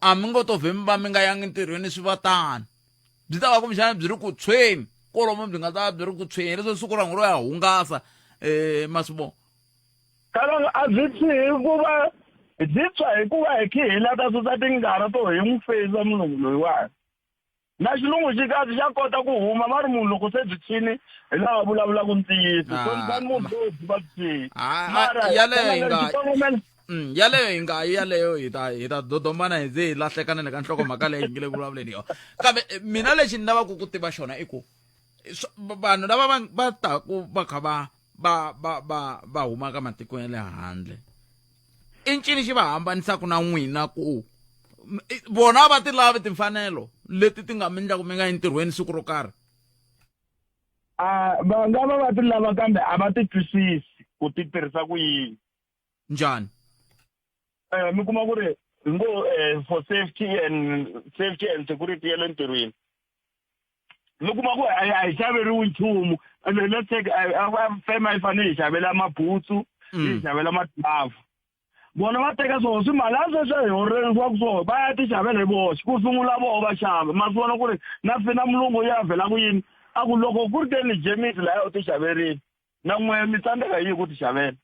A mi ngo to vhe mi va mi nga yangi ntirhweni swi va tano. Byi ta va kumbexana byi ri ku tshweni kolomo byi nga ta va byi ri ku tshweni leswi siku ra n'wina ro ya hungasa um ma swi vona. Kalanga a byi tshwi hikuva byi tshwa hikuva hi khi hi la ta susa tingana to hi n'wi feyisa mulungu loyiwani. Na xilungu xi kahle xa kota ku huma va ri munhu loko se byi tshwini hi laha vulavulaka ntiyiso. Ah, Hloniphani munhu loyi byi va byi tshwini. Ah, Mara yaleyo hi Kalanga nga xikongomelo Yaleyo hi nga yi yaleyo hi ta hi ta dodombana hi ze hi lahlekana le ka nhlokomhaka leyi hi nge le ku vulavuleni yona. Kambe eh, mina lexi ni lavaka ku tiva xona i ku vanhu lava va va taku va kha va va va va va huma ka matiko ya le handle i ncini xi va hambanisaka na n'wina ku vona a va ti lavi timfanelo leti ti nga mi endlaku mi nga yi ntirhweni siku ro karhi a va nga va va ti lava kambe a va ti twisisi ku ti tirhisa ku yini njhani eh mi kuma ku ri hi ngo eh, for safety and safety and security ya le ntirhweni mi kuma ku a hi xaveriwi nchumu let's take fema yi fanele yi xavela mabutsu yi mm. xavela madlavu vona va teka swona swimalani sweswo hi horeriwaku swona va ya ti xavela hi voxe ku sungula voho va xava ma swi vona ku ri na na mulungu ya vhela ku yini a ku loko ku ri ke ni jemisi laya u ti xaverile na n'we mi tsandzeka yihi ku ti xavela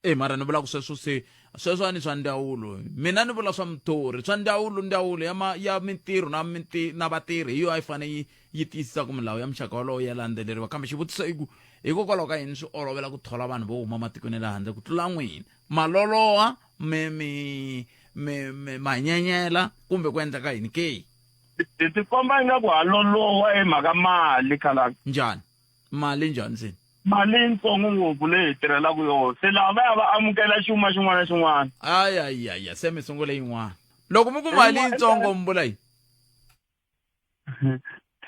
e mara ni vula ku sweswo se sweswo a ni swa ndzawulo mina ni vula swa muthori swa ndzawulo ndzawulo ya ma ya mintirho na minti na vatirhi hi yo a yi fanele yi yi tiyisisa ku milawu ya muxaka wolowo ya landzeleriwa kambe xivutiso i ku hikokwalaho ka yini swi olovela ku thola vanhu vo huma matikweni ya le handle ku tlula n'wina maloloha mi mi mi mi manyenyela kumbe ku endleka yini ke hi tikomba ingaku ha loloha hi mhaka mali khalanga njhani mali njhani se mali yitsongo ngopfu leyi hi tirhelaka yona se lava va ya va amukela xuma xin'wana na xin'wana ayayaya se mi sungule yin'wana loko mi ku mali yitsongo mi vula yini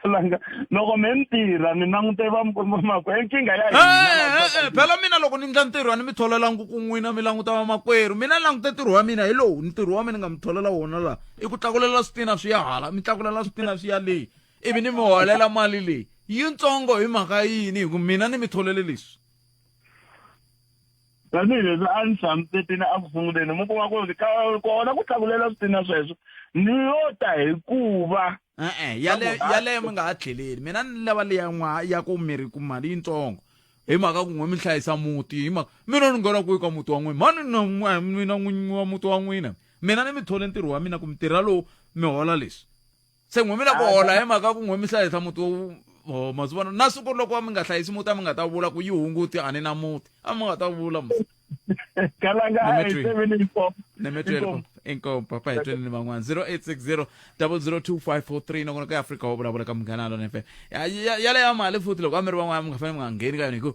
langa loko me ni tirha ni langute vamakwerhu nkingha ya hina phela mina loko ni ndla ntirho a ni mi tholelangi ku n'wina mi languta vamakwerhu mina ni langute ntirho wa mina hi lowu ntirho wa mina ni nga mi tholela wona laha i ku tlakulela switina swi ya hala mi tlakulela switina swi ya leyi ivi ni mi holela mali leyi yitsongo hi mhaka yini hi ku mina ni mi tholele leswi tanihileswi a ni hlamusetini a ku sunguleni mi kuma ku kona ku tlakulela switina sweswo ni yo ta hikuva e-e yaleyo yaleyo mi nga ha tlheleli mina ni lava leya n'wa ya ku mi ri ku mali yitsongo hi mhaka ku n'we mi hlayisa muti hi mhaka mina ni nghena kwihi ka muti wa n'wina mhani na mina n'winyi wa muti wa n'wina mina ni mi thole ntirho wa mina ku mi tirha lowu mi hola leswi se n'we mi la ku hola hi mhaka ku n'we mi hlayisa muti wo oh, ma swi vona na siku loko mi nga hlayisi muti a mi nga ta vula ku yi hunguti a ni na muti a mi nga ta vula musi kalanga a hi seveni inkomu nemetwele inkomu papa hi tweni ni van'wana 0860 002543 nongonoko ya afrika wo vulavula ka munghana lona fm yaleyo ya mali futhi loko a mi ri van'wana mi nga fanele mi nga ngheni ka yona hi ku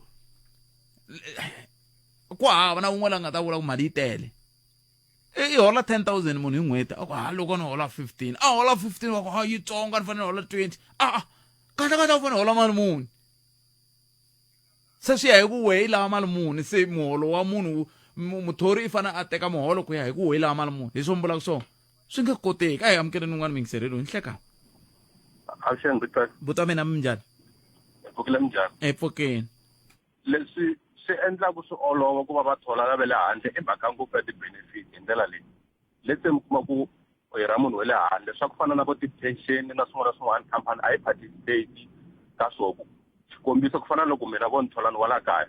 ku hava na wun'we la nga ta vula ku mali yi tele i hola 10000 munhu hi n'hweti a ku ha loko ni hola 15 a hola 15 wa ku ha yitsongo a ni fanele hola 20 a a kahle kahle a fanele hola mali muni se swi ya hi ku wehe yi lava mali muni se muholo wa munhu muthori i fanele a teka muholo ku ya hi ku wehe yi lava mali muni hi swo mi vulaka swona swi nge koteki a hi amukeleni un'wana muyingisereli hi nhlekani avuxeni buta buta mina minjhani pfukile minjhani epfukeni Leswi swi endlaka swi olova ku va va thola lava le handle i mhaka ngopfu ya ti-benefit hi ndlela leyi. Let's say mi kuma ku u hira munhu wa le handle swa ku fana na vo ti-pension na swin'wana na swin'wana khampani a yi participate ka swona. Xikombiso ku fana na loko mina vo ni thola ni wa la kaya,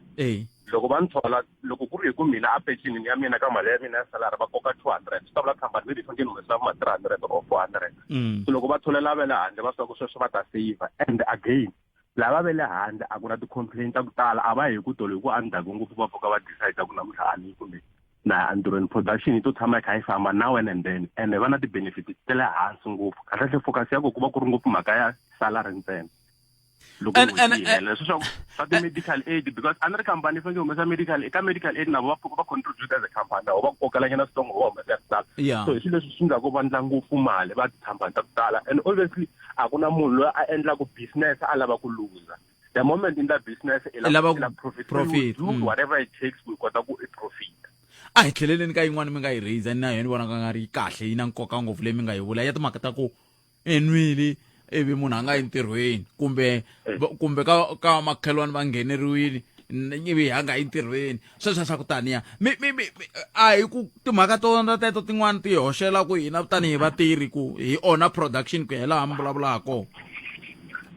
loko va ni thola loko ku ri hi ku mina a pension ya mina ka mali ya mina ya salary va koka 200 swi ta vula khampani maybe yi fanekele yi humesa vo ma 300 or 400. So loko va tholela va le handle va swi tiva ku sweswo va ta saver and again Lava ve le handle a ku na ti-complain ta ku tala a va hi ku tolo hi ku endzhaku ngopfu va pfuka va decide ku namuntlha a ni yi kumbe Na ya entirhweni production yi to tshama yi kha yi famba now and then ene va na ti-benefit ta le hansi ngopfu kahlekahle focus ya ko ku va ku ri ngopfu mhaka ya salary ntsena loko And- n'hweti and- yi hela leswi swa swa ti-medical aid because a ni ri company yi fanekele humesa medical eka medical aid na vo va pfuka va contribute as a company na vo va kokelanyana switsongo va humesa ya ku tala Yeah. so hi swilo leswi swi nga ku va ndla ngopfu mali va tikhampani ta ku tala and obviously a ku na munhu loyi a endlaku business a lava ku luza the moment in that business i I lava lava ku profit, profit, so you do whatever it takes ku kota ku i profit a hi tlheleleni ka yin'wana mi nga yi raise na yona ni vona ka nga ri yi kahle yi na nkoka ngopfu leyi mi nga yi vula ya timhaka ta ku enwile ivi munhu a nga yi ntirhweni kumbe kumbe ka ka makhelwani va ngheneriwile ivi a nga yi ntirhweni sweswo swa ku taniya mi mi mi a hi ku timhaka tona teto tin'wana ti hoxela ku hina tanihi vatirhi ku hi onha production ku ya hi laha mi vulavulaka kona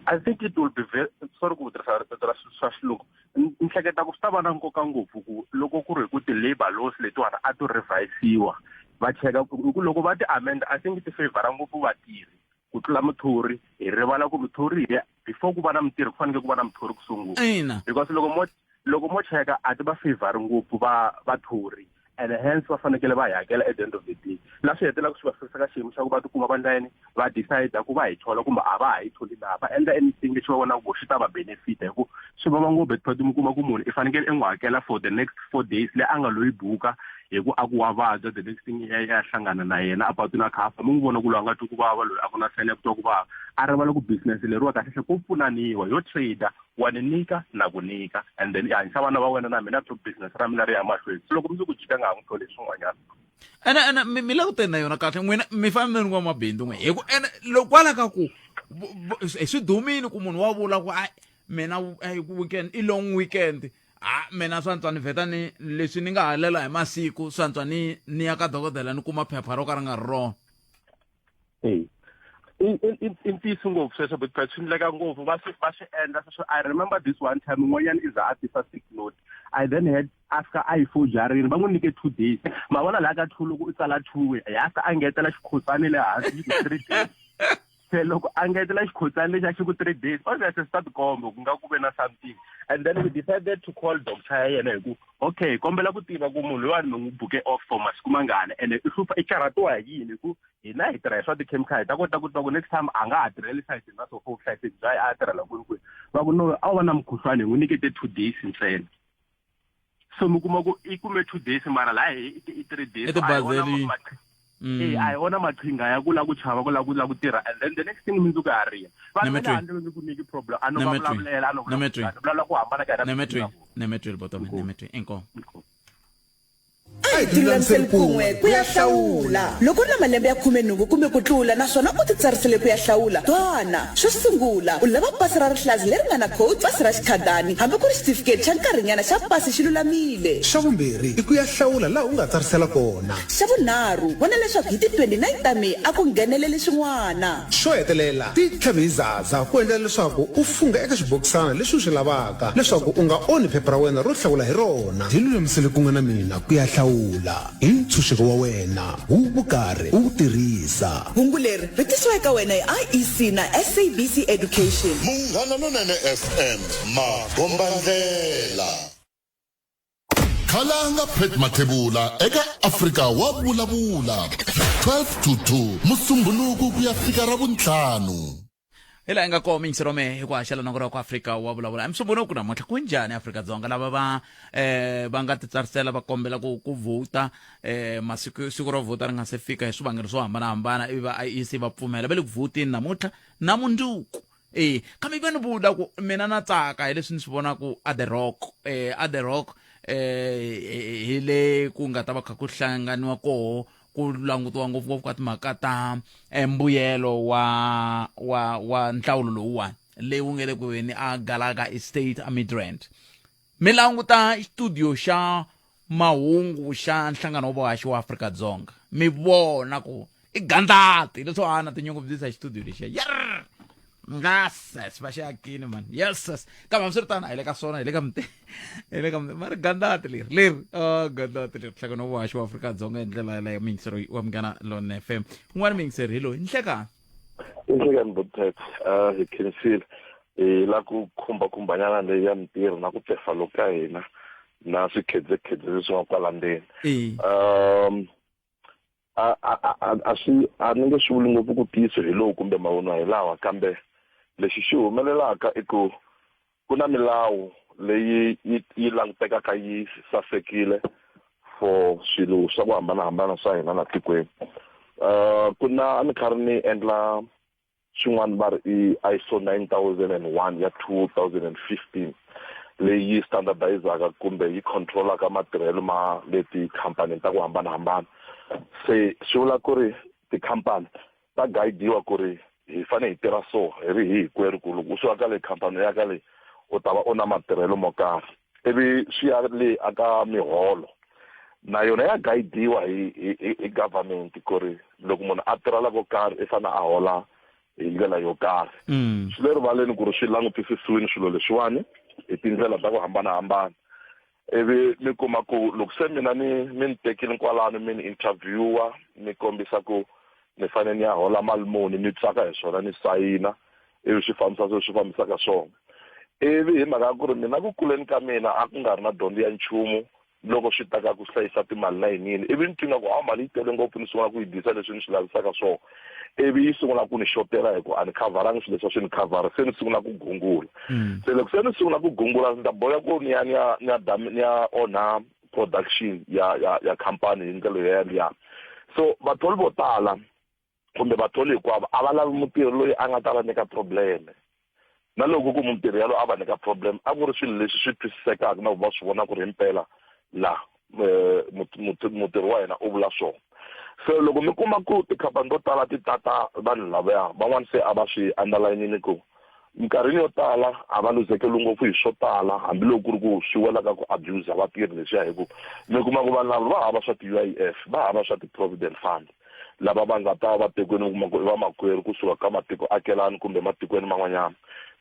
I think it will be very sorry ku tirhisa rito ra swa xilungu ni hleketa ku swi ta va na nkoka ngopfu ku loko ku ri hi ku ti-labor laws letiwani a to revise-iwa va cheka hi ku loko va ti amend I think ti favor ngopfu vatirhi ku tlula muthori hi rivala ku muthori hi before ku va na mutirhi ku fanekele ku va na muthori ku sungula ina because loko mo loko mo cheka a ti va favor ngopfu va vathori and hence va fanekele va hi hakela at the end of the day la swi hetelelaka swi va fikisa ka xiyimo xa ku va tikuma va endla yini va decide ku va hi thola kumbe a va ha yi tholi na va endla anything lexi va vonaka ku xi ta va benefit hi ku swi vava ngopfu because mi kuma ku munhu i fanekele i n'wi hakela for the next 4 days leyi a nga loyi buka hi ku a ku wa vabya the next thing ya ya hlangana na yena a patwini a kha a fa mi n'wi vona ku loyi a nga twi ku vava loyi a ku na sign ya ku twa ku vava a rivala ku business leriwa kahle hle ko pfunaniwa yo trader wa ni nyika na ku nyika and then i hanyisa vana va wena na mina to business ra mina ri ya mahlweni so loko mundzuku jika nga ha n'wi tholi swin'wanyana ene ene mi mi le ku teni na yona kahle n'wina mi fanele mi ri n'wamabindzu n'we hi ku ene loko kwala ka ku swi dumile ku munhu wa vula ku ai mina weekend i long weekend a mina swa ntswa ni vheta ni leswi ni nga halela hi masiku swa ntswa ni ni ya ka dokodela ni kuma phepha ro ka ri nga ri rona e i ntiyiso ngopfu sweswo because swi endleka ngopfu va swi va swi endla sweswo i remember this one time un'wanyana i za a tisa sick note i then had after a yi fojarini va n'wi nyike 2 days ma vona laha ka 2 loko u tsala 2 ya fika a ngetela xikhotsani le hansi yi ku 3 days se loko a ngetela xikhotsani lexi a xi ku 3 days obviously swi ta tikomba ku nga ku ve na something and then we decided to call doctor ya yena hi ku okay kombela ku tiva ku munhu loyiwani mi n'wi buke off for masiku mangani ene i hlupha i karhatiwa hi yini hi ku hina hi tirha hi swa ti-chemical hi ta kota ku twa ku next time a nga ha tirheli sayitini ra so for vuhlayiseki bya ye a tirhela kwini kwini va ku no a wu va na mukhuhlwani hi n'wi nyikete 2 days ntsena so mi kuma ku i kume 2 days mara laha hi i 3 days I tibazelini. Eh a hi wona maqhinga ya ku la ku chava ku la ku la ku tirha and then the next thing mundzuku ha riya vanhu va le Nemetweni. handle va nge ku nyiki problem a no va Nemetweni. vulavulela a no Nemetweni. vulavula ku hambana ka hina nemetweni nemetweni botome nemetweni inkomo A hi tilulamiseni kun'we ku ya hlawula. Loko u ri na malembe ya 18 kumbe ku tlula naswona u titsarisele ku ya hlawula, twana! Xo sungula, u lava pasi ra rihlaza leri nga na code, pasi ra xikhadani hambi ku ri xitifiketi xa nkarhinyana xa pasi xi lulamile. Xa vumbirhi, i ku ya hlawula laha u nga tsarisela kona. Xa vunharhu, vona leswaku hi ti 29 ta May a ku ngheneleli swin'wana. Xo hetelela, ti tlhavi hi zaza ku endlela leswaku u fungha eka xibokisana lexi u xi lavaka leswaku u nga onhi phepha ra wena ro hlawula hi rona. Ti lulamisele kun'we na mina ku ya hlawula hi ntshunxeko wa wena wu vukarhi u wu tirhisa. Hungu leri ri tisiwa eka wena hi IEC na SABC Education. Munghana Lonene FM, makombandlela. Khalanga Pat Mathebula eka Afrika wa vulavula 12 to 2 Musumbhunuku ku ya fika Ravuntlhanu. Hi laha hi nga kona miyingiseri wa mehe hi ku haxela nongo ra ku Afrika wa vulavula. Hi Musumbhunuku namuntlha ku njhani Afrika-Dzonga lava va va nga titsarisela va kombela ku ku vhota masiku siku ro vhota ri nga se fika hi swivangelo swo hambanahambana ivi va IEC va pfumela va le ku vhoteni namuntlha na mundzuku. E kambe va ni vula ku mina na tsaka hi leswi ni swi vonaku a the rock a the rock hi le ku nga ta va kha ku hlanganiwa koho ku langutiwa ngopfungopfu ka timhaka ta mbuyelo wa wa wa nhlawulo lowuwani leyi wu nge le ku veni a Gallagher Estate a Midrand mi languta studio xa mahungu xa nhlangano wa vuhaxi wa Afrika-Dzonga mi vona ku i gandlati leswo a na tinyungubyisa hi xitudio lexiya yer ngases va xi akini man yeses kambe hambiswiritano a hi le ka swona hi le ka mute hi le ka mute ma ri gandlati leri leri a gandlati leri nhlangano wa vuhaxi wa Afrika-Dzonga hi ndlela yaleyo muyingiseri wa Munghana Lonene FM un'wana muyingiseri hi loyi nhlekani Nhlekani Botpet hi khensile hi la ku khumba khumbanyana leyi ya mintirho na ku pefa loku ka hina. Na swikhedzekhedze leswi nga kwala ndzeni. A a a a swi a ni nge swi vuli ngopfu ku ntiyiso hi lowu kumbe mavunwa hi lawa, kambe lexi xi humelelaka i ku ku na milawu leyi yi yi langutekaka yi sasekile for swilo swa ku hambanahambana swa hina la tikweni. Ku na a ni karhi ni endla Swin'wana va ri i ISO 9001 ya 2015 leyi yi standardizaka kumbe yi control-aka matirhelo ma le tikhampanini ta ku hambanahambana. Se swi vula ku ri tikhampani ta guide-iwa ku ri hi fanele hi tirha so hi ri hi hinkwerhu ku loko u suka ka leyi khampani u ya ka leyi u ta va u na matirhelo mo karhi. Ivi swi ya le a ka miholo na yona ya guide-iwa hi hi hi government ku ri loko munhu a tirhela ko karhi i fanele a hola hi ndlela yo karhi. Swi le rivaleni ku ri swi langutisisiwile swilo leswiwani hi tindlela ta ku hambanahambana. Ivi mi kuma ku loko se mina ni mi ni tekile kwalano mi ni interview-a mi kombisa ku ni fanele ni ya hola mali muni ni tsaka hi swona ni sayina ivi swi fambisa sweswi swi fambisaka swona. Ivi hi mhaka ya ku ri mina ku kuleni ka mina a ku nga ri na dyondzo ya nchumu loko swi ta ka ku hlayisa timali na yiniyini, ivi ni twi nga ku hawu mali yi tele ngopfu ni sungula ku yi dyisa leswi ni swi lavisaka swona, ivi yi sungula ku ni xotela hi ku a ni khavharangi swilo leswi a swi ni khavhara, se ni sungula ku gungula. Se loko se ni sungula ku gungula ni ta boheka ku ni ya ni ya ni ya ni ya onha production ya ya ya khampani hi ndlela yeliya. So vathori vo tala kumbe vatholi hinkwavo a va lavi mutirhi loyi a nga ta va nyika problem. Na loko ku mutirhi yaloye a va nyika problem a ku ri swilo leswi swi twisisekaka na ku va swi vona ku ri himpela la mutirhi wa hina u vula swona. Se loko mi kuma ku tikhampani to tala ti tata vanhu lavaya van'wana se a va swi underline-ini ku minkarhini yo tala a va luzekeriwi ngopfu hi swo tala hambiloko ku ri ku swi wela ka ku abuse vatirhi leswiya hi ku mi kuma ku vanhu lava va hava swa ti-U_I_F va hava swa ti-provident fund. Lava va nga ta va tikweni u kuma ku i vamakwerhu kusuka ka matiko akelani kumbe matikweni man'wanyana.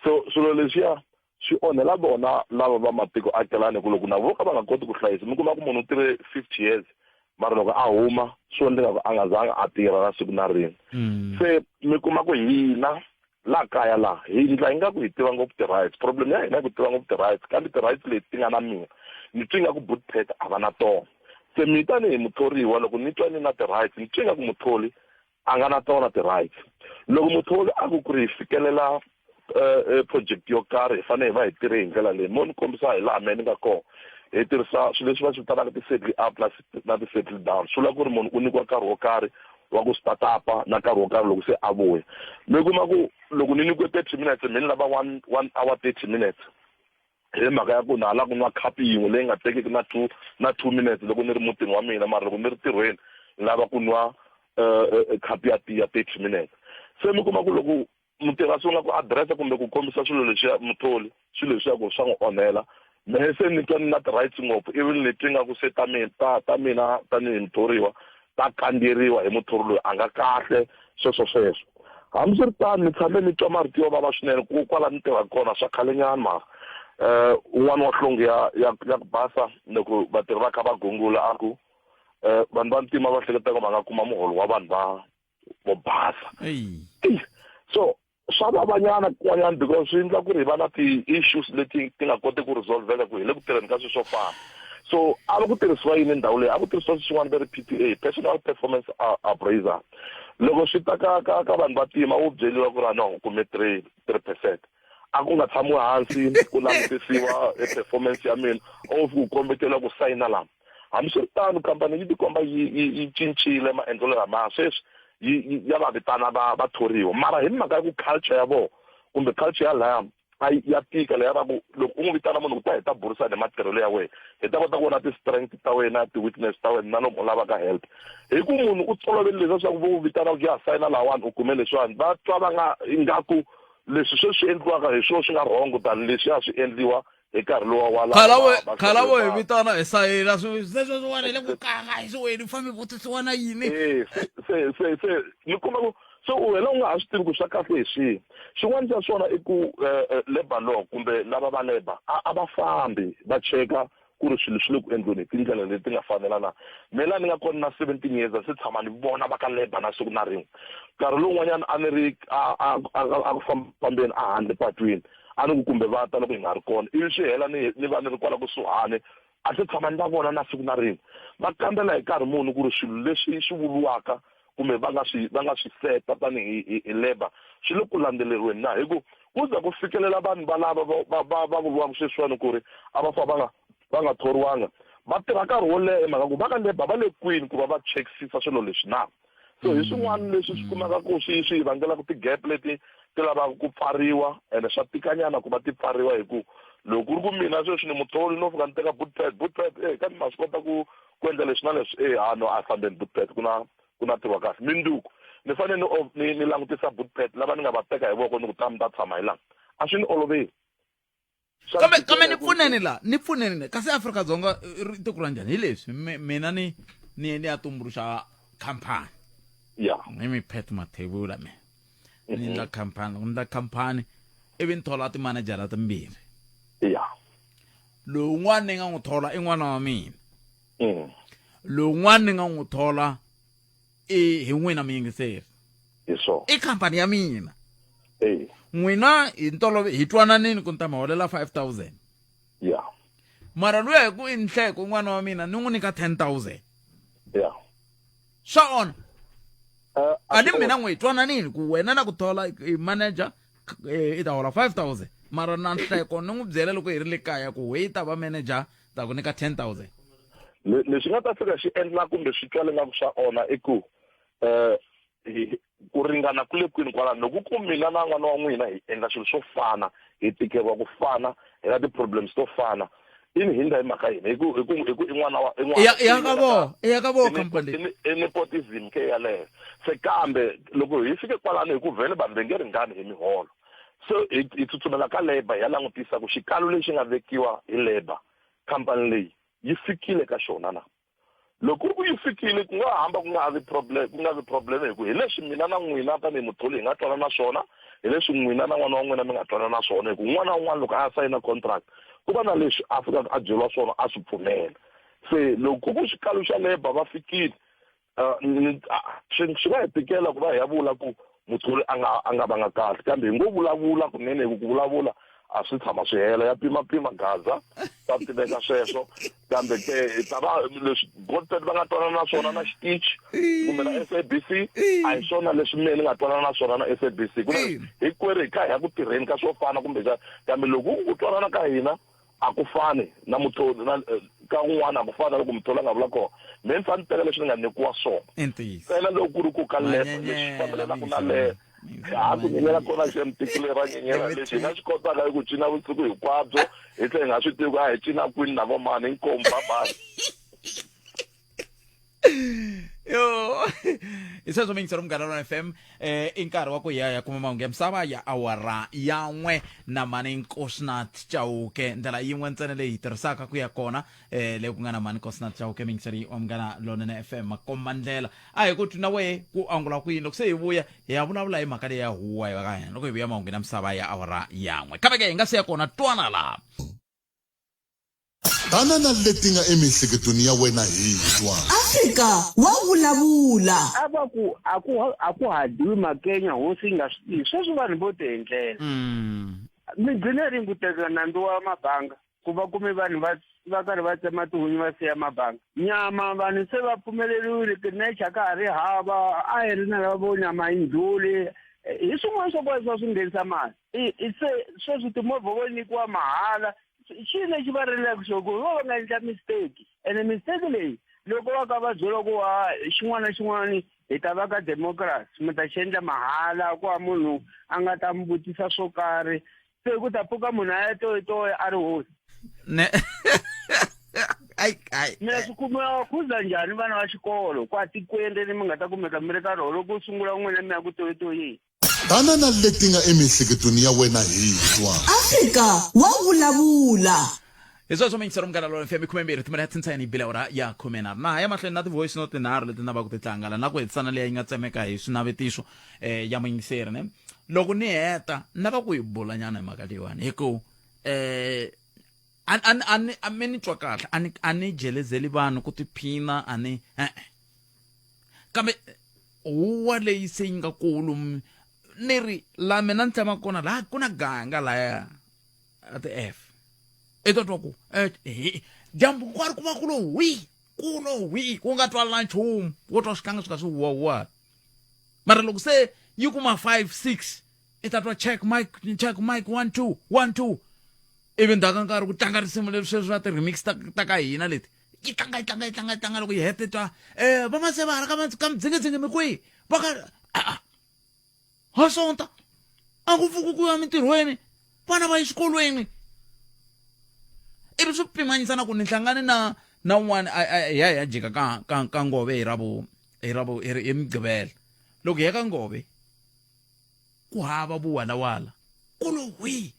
So swilo leswiya swi onhela vona lava va matiko akelani hi ku loko na vo ka va nga koti ku hlayisa mi kuma ku munhu u tirhe 50 years mara loko a huma swi endleka ku a nga zanga a tirha na siku na rin'we. Se mi kuma ku hina Laha kaya laha, hi ndla ingaku hi tiva ngopfu ti-rights. Problem ya hina i ku tiva ngopfu ti-rights, kambe ti-rights leti ti nga na mina, ni twa ingaku buti Pat a va na tona. Se mina tanihi muthoriwa loko ni twa ni na ti-rights, ni twa ingaku mutholi a nga na tona ti-rights. Loko mutholi a ku ku ri hi fikelela project yo karhi hi fanele hi va hi tirhe hi ndlela leyi, mo ni kombisa hi laha mehe ni nga kona, hi tirhisa swilo leswi va swi vitanaka ti-settle up na na ti-settle down. Swi vula ku ri munhu u nyikiwa nkarhi wo karhi wa ku start-up na nkarhi wo karhi loko se a vuya. Mi kuma ku loko ni nyikiwe 30 minutes me ni lava 1 1 hour 30 minutes hi mhaka ya ku na ha lava ku nwa khapu yin'we leyi nga tekiki na 2 na 2 minutes loko ni ri mutini wa mina, mara loko ni ri ntirhweni ni lava ku nwa khapu ya tiya 30 minutes. Se mi kuma ku loko mutirhi a sungula ku adirese kumbe ku kombisa swilo leswiya mutholi swilo leswiya ku swa n'wi onhela, mehe se ni twa ni na ti-rights ngopfu ivi ni twa ingaku se ta mina ta ta mina tanihi muthoriwa ta kandziyeriwa hi muthori loyi a nga kahle sweswo sweswo. Hambiswiritano ni tshame ni twa marito yo vava swinene ku kwala ni tirhaka kona swa khalenyana mara un'wana wa hlonge ya ya ya ku basa loko vatirhi va kha va gungula a ku vanhu va ntima va hleketa ku va nga kuma muholo wa vanhu va vo basa. So swa vavanyana kun'wanyana because swi endla ku ri hi va na ti-issues leti ti nga koteki ku resolveka ku hi le ku tirheni ka swilo swo fana. So a va ku tirhisiwa yini ndhawu leyi? A ku tirhisiwa swilo swin'wana va ri P_P_A, personal performance appraisal. Loko swi ta ka ka ka vanhu va ntima wo byeriwa ku ri no u kume 3 3%. A ku nga tshamiwi hansi ku langutisiwa e performance ya mina o ku kombetela ku sayina lama. Hambiswiritano khampani yi tikomba yi yi yi cincile maendlelo lamaya sweswi yi ya va vitana va vathoriwa mara hi mhaka ya ku culture ya vona kumbe culture ya laya a ya tika leya va ku loko u n'wi vitana munhu ku ta hi ta burisana hi matirhelo ya wena hi ta kota ku vona ti-strength ta wena ti-weakness ta wena na lomu u lavaka help hi ku munhu u tolovele leswiya swa ku vo vitana ku ya sayina lahawani u kume leswiwani va twa va nga ingaku leswi sweswi endliwaka hi swona swi nga wrong than leswiya swi endliwa hi nkarhi lowa wa lava khala vo hi vitana hi sayina sweswiwani hi le ku kanganyisiweni u fambe vutisiwa na yini. Se se se ni kuma ku se u wena u nga ha swi tivi ku swa kahle hi swihi. Xin'wana xa swona i ku labour law kumbe lava va labour a va fambi va cheka ku ri swilo swi le ku endliweni hi tindlela leti nga fanela na. Mehe laha ni nga kona na 17 years a se tshama ni vona va ka labour na siku na rin'we. Nkarhi lowun'wanyana a ni ri a a a ku fambeni a handle patwini a ni ku kumbe va ta loko hi nga ri kona ivi swi hela ni ni va ni ri kwala kusuhani. A se tshama ni va vona na siku na rin'we. Va kambela hi nkarhi muni ku ri swilo leswi swi vuriwaka kumbe va nga swi va nga swi seta tanihi hi, hi labour swi le ku landzeleriweni na? Hi ku ku za ku fikelela vanhu valava va va va va vuriwaka sweswiwani ku ri a va fa va nga va nga thoriwanga va tirha nkarhi wo leha hi mhaka ku va ka labour va le kwini ku va va chekisisa swilo leswi na? So hi swin'wana leswi swi kumaka ku swi swi hi vangelaka ti-gap leti ti lavaka ku pfariwa ene swa tikanyana ku va ti pfariwa hi ku loko ku ri ku mina sweswi ni muthori no fika ni teka bootpad bootpad e kambe ma swi kota ku ku endla leswi na leswi e ha no a fambeni bootpad ku na ku na tirhiwa kahle minduku ni fanele ni ni ni langutisa bootpad lava ni nga va teka hi voko ni ku ta mi ta tshama hi laha a swi ni oloveli kambe kambe ni pfuneni la ni pfuneni la kasi Afrika-Dzonga ri tiko ra njhani hi leswi mina ni ni ni ya tumbuluxa khampani ya ni mi Pat Mathebula me ni endla mhm. khampani loko ni endla khampani ivi ni thola timanejara timbirhi ya lowun'wana ni nga n'wi thola i n'wana wa mina mm. lowun'wana ni nga n'wi thola i hi n'wina muyingiseri hi swona i khampani ya mina n'wina hi ntolovelo hi twananini ku ni ta mi holela 5000 ya mara luya hi ku i nhleko n'wana wa mina ni n'wi nyika 10000 ya swa ona eh, a ni mina n'wi hi twananini ku wena na ku thola i manager eh, i ta hola 5000 mara na nhleko ni n'wi byela loko hi ri le kaya ku we i ta va manager ta ku nyika 10000 lexi nga ta fika xi endla kumbe swi twale nga ku swa ona i ku um ku ringana ku le kwini kwalano loko ku mina na n'wana wa n'wina hi endla swilo swo fana hi tikeriwa ku fana hi na ti-problems to fana ini hindza hi mhaka yini hi ku hi ku hi ku i n'wana wa i n'wana ya ka vo ya ka vo company i nepotism ke yaleyo se kambe loko hi fike kwalano hi ku vhele vanhu va nge ringani hi miholo so hi hi tsutsumela ka labour hi ya langutisa ku xikalo lexi nga vekiwa hi labour company leyi yi fikile ka xona na loko ku ri ku yi fikile ku nga hamba ku nga vi problem ku nga vi problem hi ku hi leswi mina na n'wina tanihi mutholi hi nga twanana swona hi leswi n'wina na n'wana wa n'wina mi nga twanana swona hi ku un'wana na un'wana loko a ya sayina contract ku va na leswi a fikaka a byeriwa swona a swi pfumela se loko ku xikalo xa labour va fikile Eh, swi swi nga hi tikela ku va hi ya vula ku muthori a nga a nga vanga kahle kambe hi ngo vulavula kunene hi ku ku vulavula a swi tshama swi hela ya pimapima gaza swa tiveka sweswo kambe ke hi ta va leswi godfed va nga twanana na swona na xitichi kumbe na s a b c a hi swona leswi mehe ni nga twanana na swona na s a b c ku hinkwerhu hi kha hi ya ku tirheni ka swo fana kumbexana kambe loko ku twanana ka hina a ku fani na muthori na eh, ka un'wana a ku fani na loko muthori a nga vula kona me ni fanele ni teka leswi ni nga nyikiwa swona ntsena loko ku ri ku ka lepo leswi fambelanaka na leyo ha ku nyenyela kona xem tiko leri ra nyenyela lexi hi nga xi kotaka i ku cina vusiku hinkwabyo hi tlhela hi nga swi tivi ku a hi cina kwini na vomani inkomu babayi yo hi sweswo mingisero munghana lona fm eh i nkarhi wa ku ya ya kuma mahungu ya misava ya awara ya n'we na mani nkosinath chauke ndlela yin'we ntsena leyi hi tirhisaka ku ya kona eh leyi ku nga na mani nkosinath chauke mingiseri wa munghana lonene fm makomba ndlela a hi ku twi na wehe ku angula ku yini loko se hi vuya hi ya vulavula hi mhaka leyi ya huwa hi va ka hina loko hi vuya mahungu ya misava ya awara ya n'we kambe ke hi nga se ya kona twana laha Tana na leti nga emiehleketweni ya wena hi twa. Afrika wa vulavula. A va ku a ku a ku ha dyiwi makenya hosi yi nga swi tivi sweswi vanhu vo tiendlela mi gcine rini ku teka nandzu wa mabanga ku va kume vanhu va va karhi va tsema tihunyi va siya mabanga nyama vanhu se va pfumeleriwile tinecha ka ha ri hava a hi ri na lava vo nyama yi ndlhuli hi swin'wana swa kona swa swi nghenisa mali se sweswi timovha vo nyikiwa mahala xi lexi va rilaka xo ku vo va nga endla mistake ene mistake leyi loko va ka va byela ku wa xin'wana na xin'wana hi ta va ka democracy mi ta xi endla mahala ku va munhu a nga ta mi vutisa swo karhi se ku ta pfuka munhu a ya toyitoyi a ri hosi ne ai ai mina swi kumiwa khuza njhani vana va xikolo kwa tikweni leri mi nga ta kumeka mi ri ka rona loko sungula n'wina mi ya ku toyitoyeni Tana na leti nga emiehleketweni ya wena hi twa. Afrika wa vulavula. Hi sweswo miyingisero munghana lona fm 12 timinete ntsena yi bile awara ya 13 na ha ya mahlweni na ti-voice note tinharhu leti na va ku ti tlanga la na ku hetisana leyi yi nga tsemeka hi swinavetiso eh ya muyingiseri ne loko ni heta na va ku yi bulanyana hi mhaka leyiwani hi ku eh a a a ni a mi ni twa kahle a ni a ni jelezeli vanhu ku tiphina a ni e-e kambe huwa leyi se yi nga kulu ni ri la mina ni tshama kona laha ku na ganga laya a ti-f i to twa ku eh, Dyambu hinkwaro ku va ku lo hwi, ku lo hwi, ku nga twali na nchumu, wo twa switlanga swi kha swi huwahuwa. Mara loko se yi kuma 5, 6, i ta twa check mic, check mic, 1 2, 1 2. Ivi ndzhaku ka nkarhi ku tlanga risimu leri sweswi ra ti-remix ta, ta ka hina leti. Yi tlanga, yi tlanga, yi tlanga, yi tlanga loko yi heta i twa, eh, va Maseve hala ka ka Mdzingidzinghi mi kwihi? Va ka, a-a. Ha Sonta, a ku pfuki ku ya mintirhweni, vana va exikolweni. Ivi swi pimanyisa na ku ni hlangane na na un'wana a, a, hi ya hi ya jika ka, ka, ka Ngove hi ra vu, hi ra vu, hi ri, hi Mugqivela. Loko hi ya ka Ngove, ku hava vuwalawala. Ku lo hwii.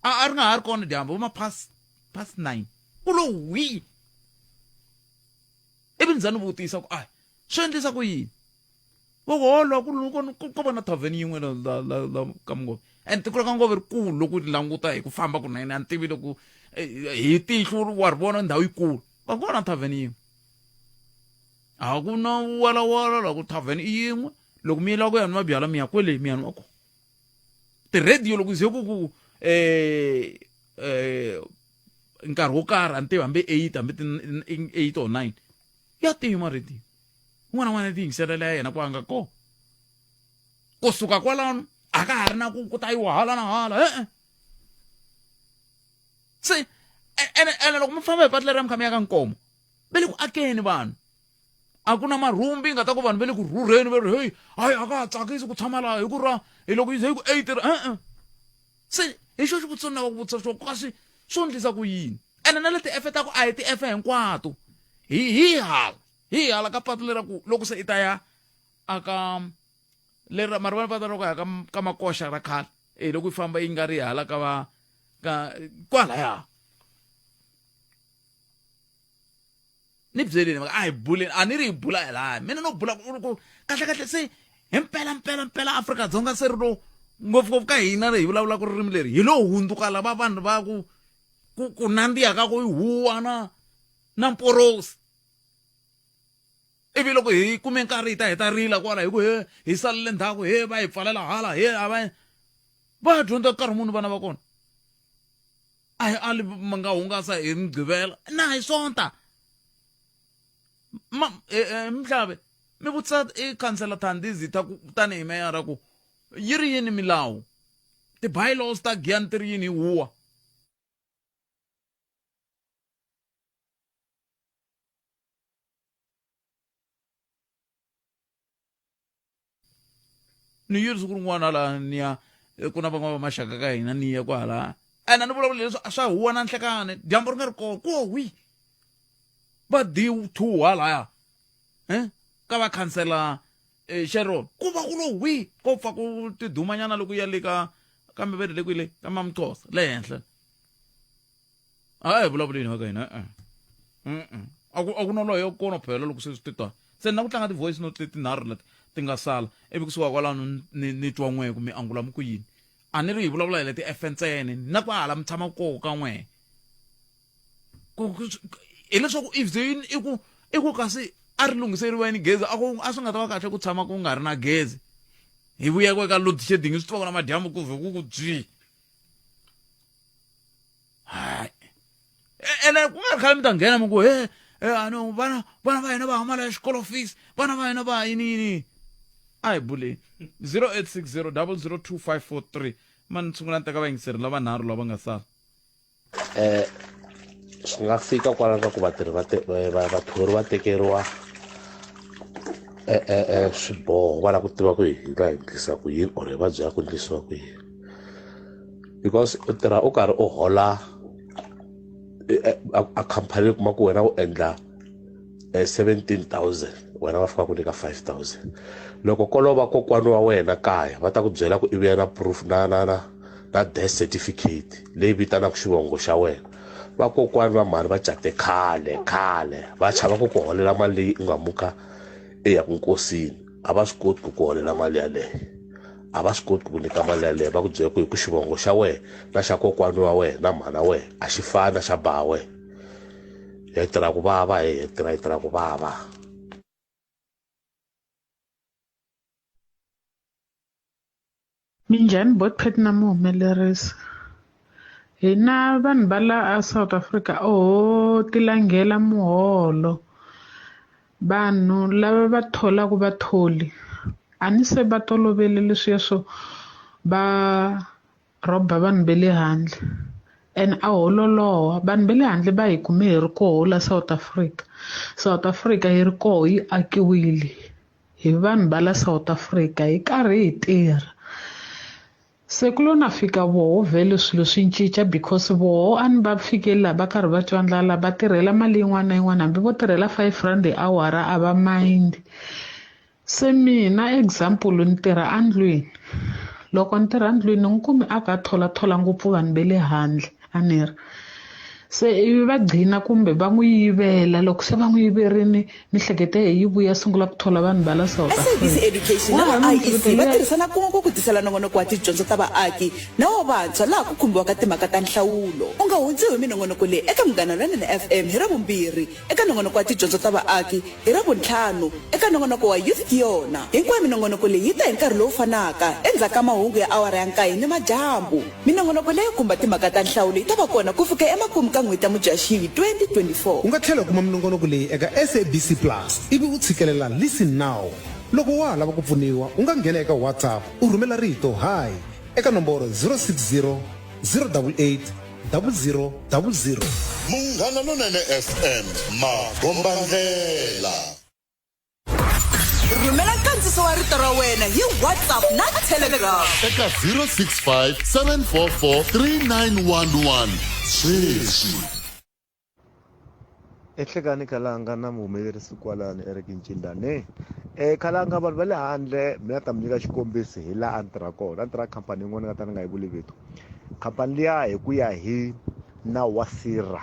A, a ri nga ha ri kona dyambu, vo ma past, past 9. Ku lo hwii. Ivi ni za ni vutisa ku, a, swi endlisa ku yini? Va ku, ho, la ku, ku, ko va na tavern yin'we la, la, la, la ka Mungove. And tiko ra ka Ngove ri kulu loko ri languta hi ku famba kunene, a ni tivi loko, eh, hi tihlo wa ri vona ndhawu yikulu. Va ku na tavern yin'we. A ku na walawala la ku tavern i yin'we. Loko mi lava ku ya nwa byalwa mi ya kwele mi ya nwa kona. Ti-radio loko ze ku ku eh, eh, nkarhi wo karhi a ni tivi hambi 8 hambi ti 8 or 9 ya tima radio. Un'wana na un'wana ti yingiselela ya yena ku a nga kona. Kusuka kwalano a ka ha ri na ku ku ta yiwa hala na hala, e-e. Se ene, ene loko mi famba hi patu leriya mi kha mi ya ka Nkomo, va le ku akeni vanhu. A ku na marhumbi nga ta ku vanhu va le ku rhurheni va ri hey, hayi a ka ha tsakisi ku tshama laha hi ku ra hi loko yi ze yi ku 8 ri e-e. Se hi xo xivutiso ni lava ku vutisa xona kasi swo endlisa ku yini? Ene na leti efe ta ku a hi tiefe hinkwato. Hi hi hala, hi hala ka patu lera ku loko se i ta ya a ka lera mara vona patu ra ku ya ka ka Makoxa ra khale. E loko yi famba yi nga ri hala ka va ka kwalaya. Ni byeleni mhaka a hi buleni, a ni ri hi bula hi laha. Mina no bula ku ku kahle kahle se hi mpela mpela mpela Afrika-Dzonga se ri lo ngopfungopfu ka hina hi vulavulaka ririmi leri hi lo hundzuka lava vanhu va ku ku ku nandziha ka ku huwa na na mporosi. Ivi loko hi kume nkarhi hi ta hi ta rila kwala hi ku he hi salele ndzhaku he va hi pfalela hala he a va va ya dyondza nkarhi muni vana va kona. A hi ali ma nga hungasa hi Mugqivela na hi Sonta. Ma Mhlave mi vutisa i khansela Thandi Zitha ku tanihi meyara ku yi ri yini milawu ti-bylaws ta Giyani ti ri yini hi huwa. Ni yile siku rin'wana laha ni ya ku na van'wana va maxaka ka hina ni ya kwahala ene a ni vulavula leswi a swa huwa na nhlekani dyambu ri nga ri kona ku hwi va dithuwa laya eh ka va khansela eh, Sharon ku va ku lo hwi ko pfa ku tidumanyana loko ya le ka kambe ve ri le kwile ka Mamxhosa le henhla. A hi vulavuleni mhaka hina e-e. Mm-mm. A ku a ku na loyi ya kona phela loko se swi te tani. Se ni na ku tlanga ti-voice note leti tinharhu leti ti nga sala ivi kusuka kwalano ni ni twa n'wehe ku mi angula mi ku yini. A ni ri hi vulavula hi leti efe ntsena na kwahala mi tshama koho ka n'wehe. Ku ku hileswaku if ze i ku i ku kasi a ri lunghiseriwa yini gezi a ku a swi nga ta va kahle ku tshama ku nga ri na gezi. Hi vuya ka load shedding swi tiva ku na madyambu ku vhe ku ku dzwii. Hayi. Ene ku nga ri khale mi ta nghena mi ku he he a no vana vana va hina va hamala xikolo fees vana va hina va yini yini. A hi buleni 0860 002543 mani sungula ni teka vayingiseri lavanharhu lava nga sala. Swi nga fika kwalano ka ku vatirhi va te, va vathori va tekeriwa swiboho va lava ku tiva ku hi va hi endlisa ku yini or hi va byela ku endlisiwa ku yini because u tirha u karhi u hola a khampani u kuma ku wena u endla 17000 wena va fika ku nyika 5000 loko kolova kokwani wa wena kaya va ta ku byela ku i vuya na proof na na na na death certificate leyi vitanaka xivongo xa wena vakokwani va mhani va cate khale khale va chava ku ku holela mali leyi u nga muka i ya ku nkosini a va swi koti ku ku holela mali yaleyo a va swi koti ku ku nyika mali yaleyo va ku byela ku hi ku xivongo xa wena na xa kokwani wa wena na mhana wena a xi fani na xa ba wena hi tirha ku vava hi tirha hi tirha ku vava. Minjhani bot Pat na muhumelerisi. Hina vanhu va la a South Africa oho tilanghela muholo. Vanhu lava va tholaka vatholi a ni se va tolovele leswiya swo va rhoba vanhu va le handle and a ho loloha vanhu va le handle va hi kume hi ri koho la South Africa South Africa yi ri koho yi akiwile hi vanhu va la South Africa hi karhi hi tirha se ku lo na fika voho vhele swilo swi cinca because voho a ni va fikeli laha va karhi va twa ndlala va tirhela mali yin'wana na yin'wana hambi vo tirhela 5 rand hi awara a va mind se mina example ni tirha endlwini loko ni tirha endlwini ni n'wi kumi a ka thola thola ngopfu vanhu va le handle a ni ri se ivi va gcina kumbe va n'wi yivela loko se va n'wi yiverini mihleketo ya yi vuya sungula ku thola vanhu va la South SABC Africa Education wa na ha va na IEC mihleketo va liya tirhisana kun'we ku ku tisela nongonoko wa tidyondzo ta vaaki na wa vantshwa laha ku khumbiwaka timhaka ta nhlawulo. U nga hundziwi hi minongonoko leyi eka Munghana Lonene FM hi Ravumbirhi eka nongonoko wa tidyondzo ta vaaki hi Ravuntlhanu eka nongonoko wa Youth Ke Yona. Hinkwayo minongonoko leyi yi ta hi nkarhi lowu fanaka endzhaku ka mahungu ya awara ya nkaye nimadyambu. Minongonoko leyo khumba timhaka ta nhlawulo yi ta va kona ku fika emakumu ka n'hweti ya Mudyaxihi 2024. U nga tlhela u kuma minongonoko leyi eka SABC Plus ivi u tshikelela Listen Now. Loko wa ha lava ku pfuniwa, u nga nghena eka WhatsApp u rhumela rito Hi eka nomboro 060 088 0000. Munghana Lonene FM, makombandlela. Rhumela nkandziso wa rito ra wena hi WhatsApp na Telegram. Eka 065 744 3911 sweswi. Ehlekani Khalanga na muhumelerisi kwalano Eric Ncindane. E Khalanga vanhu va le handle mina ta mi nyika xikombiso hi laha a ni tirha kona a ni tirha khampani yin'wana nga ta ni nga yi vuli vito khampani liya hi ku ya hi nawu wa sirha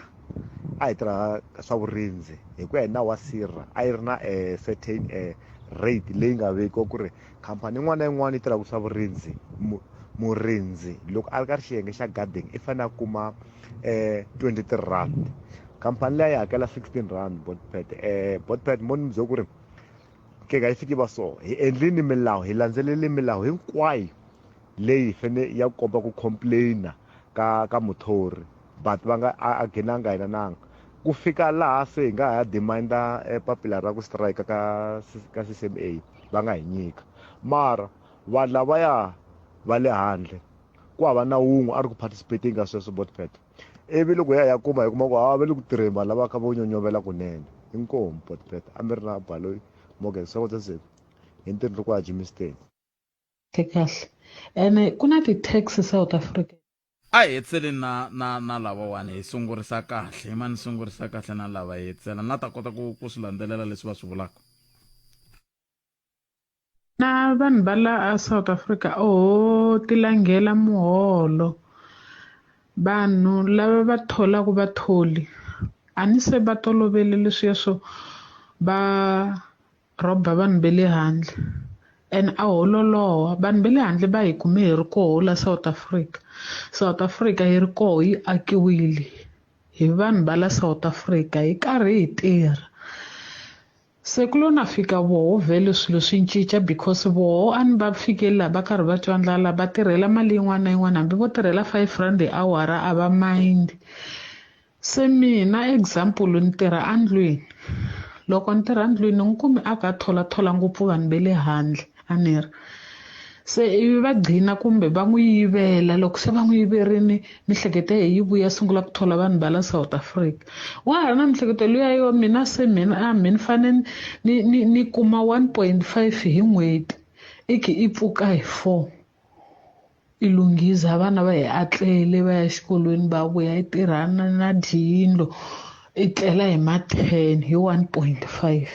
a hi tirha swa vurindzi hi ku ya hi nawu wa sirha a yi ri na a certain rate leyi nga vekiwa ku ri khampani yin'wana na yin'wana yi tirhaka swa vurindzi murindzi loko a ri ka xiyenge xa garden i fanele a kuma 23 rand khampani leyi yi hakela 16 rand botpet botpet mo ni mi byela ku ri nkingha yi fiki va so hi endlini milawu hi landzelele milawu hinkwayo leyi fane ya komba ku complaina ka ka muthori but va nga a ghinanga hina nanga ku fika laha se hi nga ha demanda eh, papila ra ku strike ka ka CCMA va nga hi nyika mara vanhu lavaya va le handle ku hava na wun'we a ri ku participating ka sweswo botpet ivi loko ya ya kuma hi kuma ku hawa va le ku tirheni vanhu lava kha vo nyonyovela kunene inkomu botpet a mi ri na baloyi morgan soko hi ntirho loko a Germiston Kahle kahle ene ku na ti-tax South Africa. A hi hetiseli na na na lavawani hi sungurisa kahle hi mani sungurisa kahle na lava hi hetisela na ta kota ku ku swi landzelela leswi va swi vulaka. Na vanhu va la a South Africa oho tilanghela muholo vanhu lava va tholaka vatholi a ni se va tolovele leswiya swo va rhoba vanhu va le handle and a ho loloha vanhu va le handle va hi kume hi ri koho la South Africa South Africa yi ri koho yi akiwile hi vanhu va la South Africa hi karhi hi tirha se ku lo na fika voho vhele swilo swi cinca because voho a ni va fikeli laha va karhi va twa ndlala va tirhela mali yin'wana na yin'wana hambi vo tirhela 5 rand hi awara a va mind Se mina example ni tirha endlwini loko ni tirha endlwini ni n'wi kumi a ka thola thola ngopfu vanhu va le handle a ni ri se ivi va gcina kumbe va n'wi yivela loko se va n'wi yiverini mihleketo ya yi vuya sungula ku thola vanhu va la South Africa wa ha ri na mihleketo liya yo mina se mina a mina fane ni ni ni kuma 1.5 hi n'hweti i ki i pfuka hi 4 I lunghiza vana va hi atlele va ya exikolweni va vuya i tirhana na tiyindlu i tlela hi ma 10 hi 1.5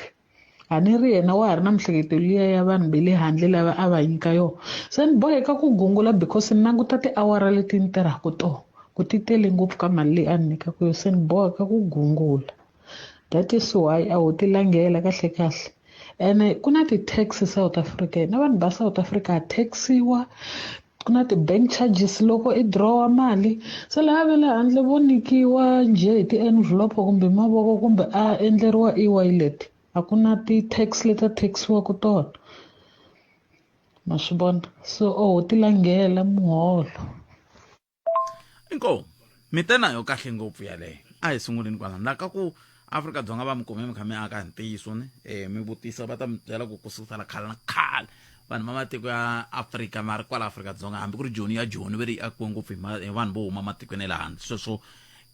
a ni ri yena wa ha ri na mihleketo liya ya vanhu va le handle lava a va nyika yona se ni boheka ku gungula because ni languta tiawara leti ni tirhaka tona ku ti tele ngopfu ka mali leyi a ni nyikaka yona se ni boheka ku gungula that is why a ho ti langela kahle kahle ene ku na ti-tax South Africa na vanhu va South Africa ha tax-iwa ku na ti-bank charges loko i dirowa mali se lava va le handle vo nyikiwa njhe hi ti-envelope kumbe mavoko kumbe a endleriwa e-wallet a ku na ti-tax leti a tax-iwaka tona ma swi vona so oho ti langhela muholo inkomu. Mi te na yo kahle ngopfu yaleyo. A hi sunguleni kwalano. La ka ku Afrika-Dzonga va mi kume mi kha mi aka hi ntiyiso ni eh mi vutisa va ta mi byela ku ku sukela khale na khale vanhu va matiko ya Afrika ma ri kwala Afrika-Dzonga hambi ku ri Joni ya Joni va ri yi akiwe ngopfu hi hi vanhu vo huma matikweni ya le handle sweswo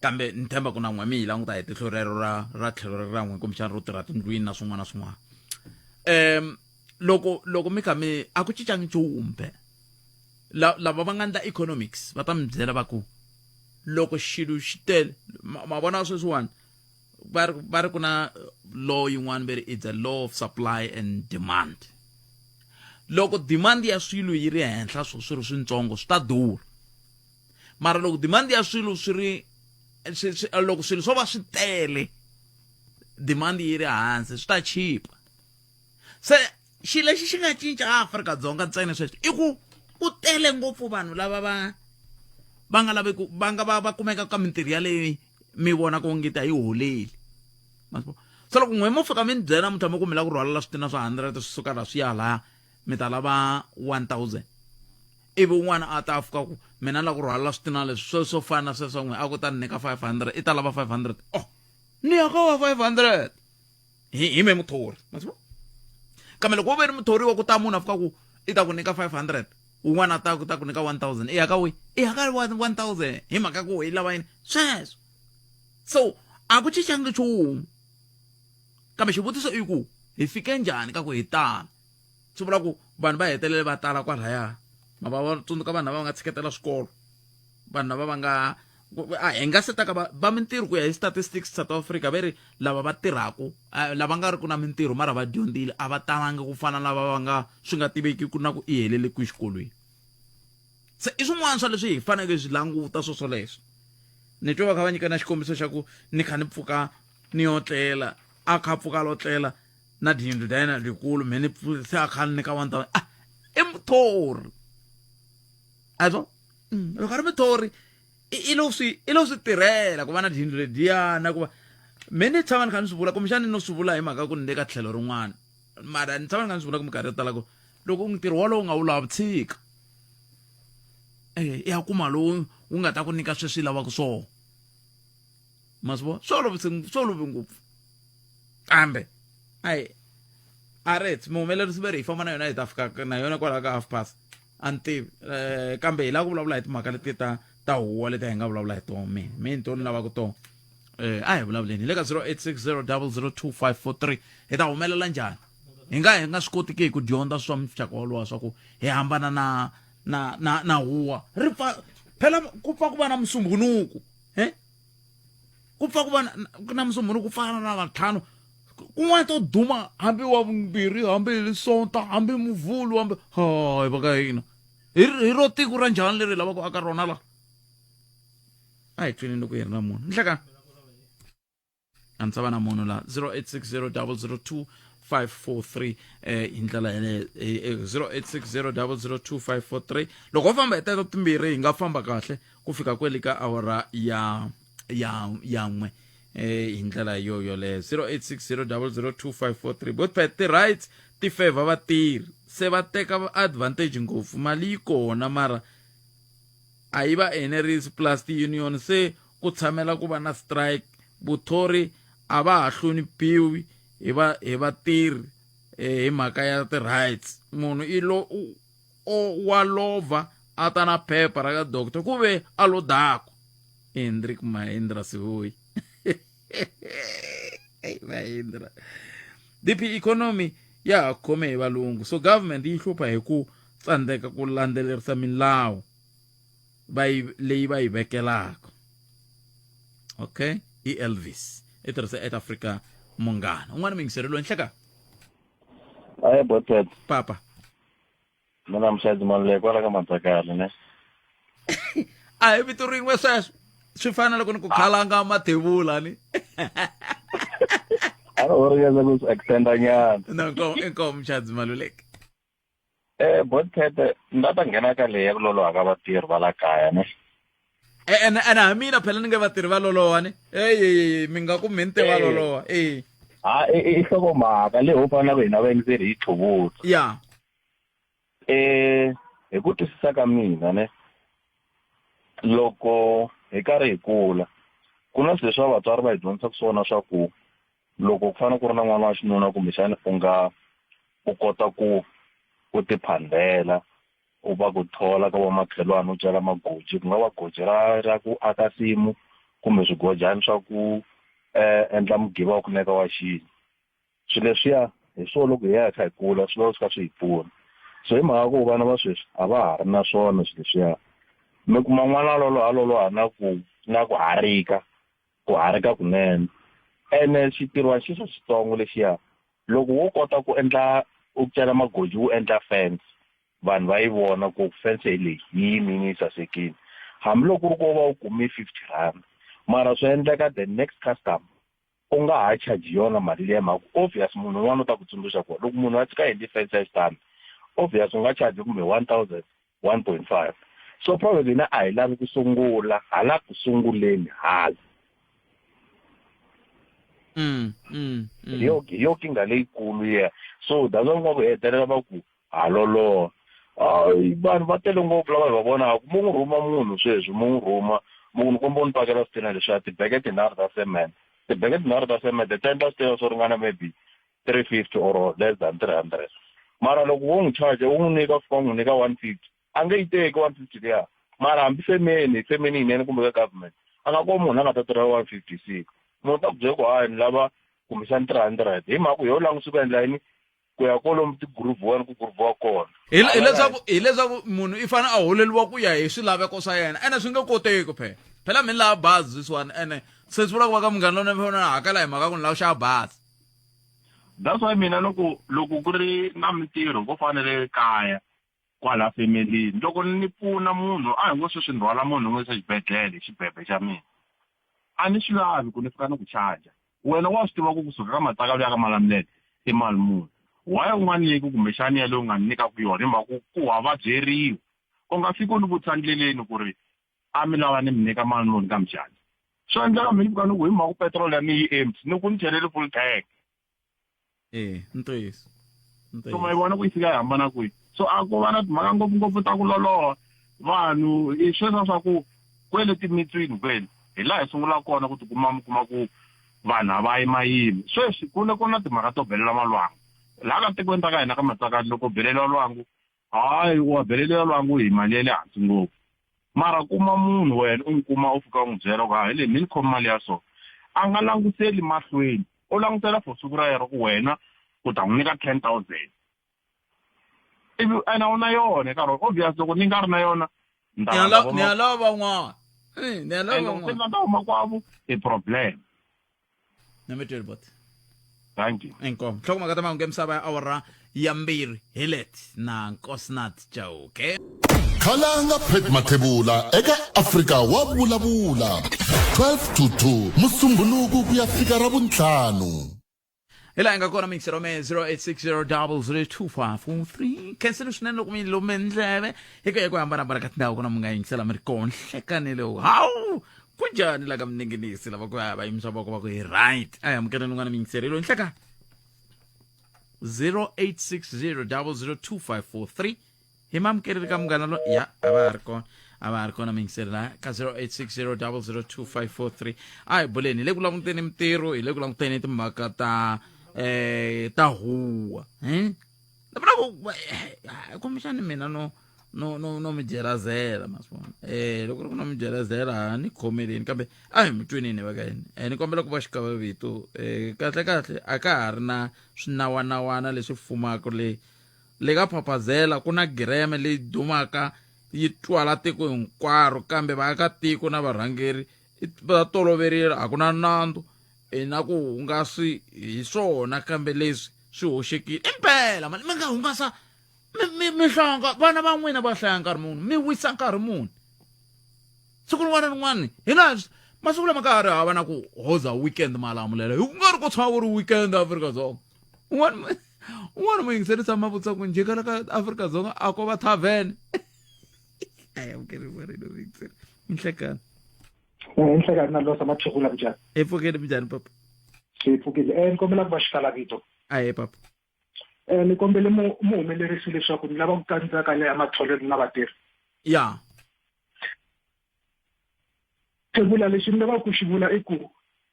kambe ni tshemba ku na n'we mi yi languta hi tihlo rero ra ra tlhelo ra n'we kumbexana ro tirha tindlwini na swin'wana na swin'wana um loko loko mi kha mi a ku cincangi nchumu phela La, lava va nga ndla economics va ta mi byela va ku loko xilo xi tele ma ma vona sweswiwani va ri va ri ku na law yin'wana va ri it's a law of supply and demand loko demand ya swilo yi ri henhla swo swi ri swintsongo swi ta durha mara loko demand ya swilo swi ri swi, swi, loko swilo swo va swi tele demand yi ri hansi swi ta chipa se xilo lexi xi nga cinca Afrika-Dzonga ntsena sweswi i ku ku tele ngopfu vanhu lava va va nga lavi ku va nga va va kumeka ka mintirho yaleyo mi vona ku onge ta yi holeli se loko n'we mo fika mi ni byela namuntlha mi ku mi lava ku rhwalela switina swa 100 swi suka la swi ya laya mi ta lava 1000 ivi un'wana a ta fika ku mina ni lava ku rhwalela switina leswi swo swo fana na sweswo n'we a ku ta ni nyika 500 i ta lava 500 oh ni ya ka wa 500 hi hi me muthori ma swi kambe loko wo ve ni muthori wa ku ta munhu a fika ku i ta ku nyika 500 un'wana a ta ku ta ku nyika 1000 i ya ka wihi i ya ka 1000 hi mhaka ku i lava yini sweswo so a ku cincangi nchumu kambe xivutiso i ku hi fike njhani ka ku hi tala swi vula ku vanhu va hetelele va tala kwalaya ma va va tsundzuka vanhu lava va nga tshiketela swikolo vanhu lava va nga a hi nga se ta ka va va mintirho ku ya hi statistics South Africa ve ri lava va tirhaku lava nga ri ku na mintirho mara va dyondzile a va talanga ku fana na lava va nga swi nga tiveki ku na ku i helele kwihi xikolweni se i swin'wana swa leswi hi faneleke hi swi languta swo swoleswo ni twa va kha va nyika na xikombiso xa ku ni kha ni pfuka ni yo tlela a kha pfuka lo tlela na tiyindlu ta yena letikulu me ni se a kha ni nyika 1000 ah i muthori a swo loko a ri muthori i lo swi i lo swi tirhela ku va na tiyindlu letiya na ku va me ni tshama ni kha ni swi vula kumbexani no swi vula hi mhaka ku ni le ka tlhelo rin'wana mara ni tshama ni kha ni swi vula ku minkarhi yo tala ku loko ntirho wolowo u nga wu lavi tshika e ya kuma lowu wu nga ta ku nyika sweswi lavaka swona ma swi vona swi olovi swi olovi ngopfu kambe ayi a ri muhumelerisi ve ri hi famba na yona hi ta fika na yona kwalaho ka half past a ni tivi um kambe hi lava ku vulavula hi timhaka leti ta ta huwa leti hi nga vulavula hi tona mina mi ni to ni lavaka tona um a hi vulavuleni hi le ka 0860 002543 hi ta humelela njhani hi nga hi nga swi koti ke ku dyondza swa muxaka wolowa swa ku hi hambana na na na na huwa ri pfa phela ku pfa ku va na musumbunuku he ku pfa ku va na musumbunuku ku fana na vantlhanu kun'wana to duma hambi wa vumbirhi hambi hi sonta hambi muvhulu hambi hayi va ka hina hi hi ro tiko ra njhani leri hi lavaka ku aka rona la a hi twini loko hi ri na munhu nhlekani a ndzi va na munhu la 0860 002 543 eh hi ndlela yeleyo 0860 002 loko ho famba hi teto timbirhi hi nga famba kahle ku fika kwele ka awara ya ya ya n'we eh hi ndlela yo yoleyo 0860 002 bot pet ti-rights ti favor vatirhi se va teka advantage ngopfu mali yi kona mara a yi va enerisi plus ti-union se ku tshamela ku va na strike vuthori a va ha hloniphiwi hi va hi vatirhi eh, hi mhaka ya ti-rights munhu i lo o wa lova a ta na phepha ra ka doctor ku ve a lo dakwa Hendrik Mahindra Sihoyi hey, Mahindra DP economy ya ha khome hi valungu so government yi hlupha hi ku tsandzeka ku landzelerisa milawu va yi leyi va yi vekelaka okay i Elvis i tirhisa at Africa munghana un'wana muyingiseri loyi nhleka aye botet papa mina muxadzi maluleke kwala ka matsakala ne a hi vito rin'we sweswo swi fana loko ni ku khalanga mathevula ni a ri ringeza ku swi extenda nyana no inkomu muxadzi maluleke eh botet ni ta nghena ka leyi ya ku loloha ka vatirhi va la kaya ne ene ene ha mina phela ni nge vatirhi va loloha ni eyi mi nga ku mi ni te va loloha e ha i nhlokomhaka leyi ho fanelaka hina vayingiseri hi tlhuvutsa ya eh hi ku twisisa ka mina ne loko hi karhi hi kula ku na swilo leswi vatswari va hi dyondzisaka swona swa ku loko ku fanele ku ri na n'wana wa xinuna kumbexana u nga u kota ku u tiphandela u va ku thola ka vamakhelwani u cela magoji ku nga va goji ra ra ku aka nsimu kumbe swigojani swa ku endla mugiva wa ku neka wa xini swilo leswiya hi swona loko hi ya hi kha hi kula swi va swi kha swi hi pfuna so hi mhaka ku vana va sweswi a va ha ri na swona swilo leswiya mi kuma n'wana loloha loloha na ku na ku harika ku harika kunene ene xitirhwa xi swa xitsongo lexiya loko wo kota ku endla u cela magoji wu endla fence vanhu va yi vona ku fence hi leyi yi yimile yi sasekile hambiloko ku ri ko va u kume R50 mara swi endleka the next customer u nga ha charge yona mali liya mhaka obvious munhu un'wana u ta ku tsundzuxa ku loko munhu a tshika endli fence ya xitandi obvious u nga charge kumbe 1000 1.5 so probably hina a hi lavi ku sungula hala ku sunguleni hala hi yo hi yo kinga leyikulu ye so that's why nga ku hetelela va ku haloloha hayi vanhu va tele ngopfu lava hi va vonaka mo n'wi rhuma munhu sweswi mo n'wi rhuma munhu komba u ni pakela switina leswiya tibeke tinharhu ta cement tibeke tinharhu ta cement ti endla switina swo ringana maybe 350 or less than 300 mara loko wo n'wi charge u n'wi nyika fika u n'wi nyika 150 a nge yi teki 150 liya mara hambi femeni femeni yinene kumbe ka government a nga ko munhu a nga ta tirhela 150 siku munhu u ta ku byela ku hayi ni lava kumbexani 300 hi mhaka ku yo langutisa ku endla yini ku ya kolomu ti-groove wani ku groove kona hileswaku hileswaku munhu i fanele a holeliwa ku ya hi swilaveko swa yena ene swi nge koteki phela phela mi lava bazi sweswiwani ene se swi vula ku va ka munghana lonene hakela hi mhaka ku ni lava xava bazi that's why mina loko loko ku ri na mintirho ko fanele kaya kwala femelini loko ni pfuna munhu a hi ngo sweswi ni rhwala munhu n'wi yisa xibedhlele xibebe xa mina a ni swi lavi ku ni fika ni ku charger wena wa swi tiva ku kusuka ka matsakalo ya ka malamulele i mali muni why u nga nyiki kumbexani ya leyi u nga ni nyikaku yona hi mhaka ku ku hava byeriwa u nga fiki u ni vutisa ndleleni ku ri a mi lava ni mi nyika mali muni ka mujani swi endleka mi ni fika ni ku hi mhaka ku petrol ya mi yi empty ni ku ni cheleli full tank eh ntiyiso so ma yi vona ku yi fika yi hambana kwihi so a ko va na timhaka ngopfungopfu ta ku loloha vanhu i sweswa swa ku kwele timitswini kwele hi laha hi sungulaka kona ku tikuma mi kuma ku vanhu a va yimayimi sweswi ku ne ku na timhaka to belela malwangu laha ka tikweni ra ka hina ka matsakani loko beleliwa lwangu hayi wa beleliwa lwangu hi mali ya le hansi ngopfu mara kuma munhu wena u n'wi kuma u fika u n'wi byela ku hayi leyi mi ni khomi mali ya so a nga languseli mahlweni u langutela for siku ra yena ku wena u ta n'wi nyika 10,000 ivi ene u na yona nkarhi obvious loko ni nga ri na yona ni ya lava van'wana ni ya lava van'wana ta makwavo i problem na mi tweli bot thank you inkomu nhlokomhaka ta mahungu ya misava ya awara ya mbirhi hi leti na nkosinathi chauke Khalanga Pat Mathebula eka Afrika wa vulavula 12 to 2 Musumbhunuku ku ya fika Ravuntlhanu. Hi laha hi nga kona mixero me 0860002543 khenseni swinene loko mi lume ndleve hi ku ya ku hambanahambana ka tindhawu kuna mi nga yingisela mi ri kona nhlekani lowu hawu ku njhani la ka mininginisi lava ku ya va yimisa voko va ku hi right a hi amukeleni un'wana miyingiseri loyi nhlekani 0860002543 hi mamukeleli ka munghana lo ya a va ha ri kona a va ha ri kona miyingiseri la ka 0860002543 a hi buleni hi le ku languteni mintirho hi le ku languteni timhaka ta eh ta huwa eh ni vula ku eh, kumbexani mina no no no no mi jerazela ma swi vona eh loko ri ku no mi jerazela ni khomeleni kambe a hi mi twenini va ka yini eh ni kombela ku va xikava vito eh kahle kahle a ka ha ri na swinawanawana leswi fumaka le le ka phaphazela ku na gireme leyi dumaka yi twala tiko hinkwaro kambe vaakatiko na varhangeri va toloverile a ku na nandzu i na ku hungasi hi swona kambe leswi swi hoxekile impela mani mi nga hungasa mi mi mi hlaya vana va n'wina va hlaya nkarhi muni mi wisa nkarhi muni siku rin'wana na rin'wana hi laha masiku lama ka ha ri hava na ku hoza weekend malamulelo hi ku nga ri ko tshama ku ri weekend Afrika-Dzonga un'wana un'wana muyingiseri tshama vutisa ku njhe kala ka Afrika-Dzonga a ko va tavern a ya amukeriwa rilo muyingiseri inhlekani inhlekani na losa mathekula kunjani hi pfukile minjhani papa swi pfukile um ni kombela ku va xikala vito ahe papa um ni kombele muhumelerisi leswaku ni lava ku kandzaka leya matholelo na vatirhi ya Thebula lexi ni lavaka ku xi vula i ku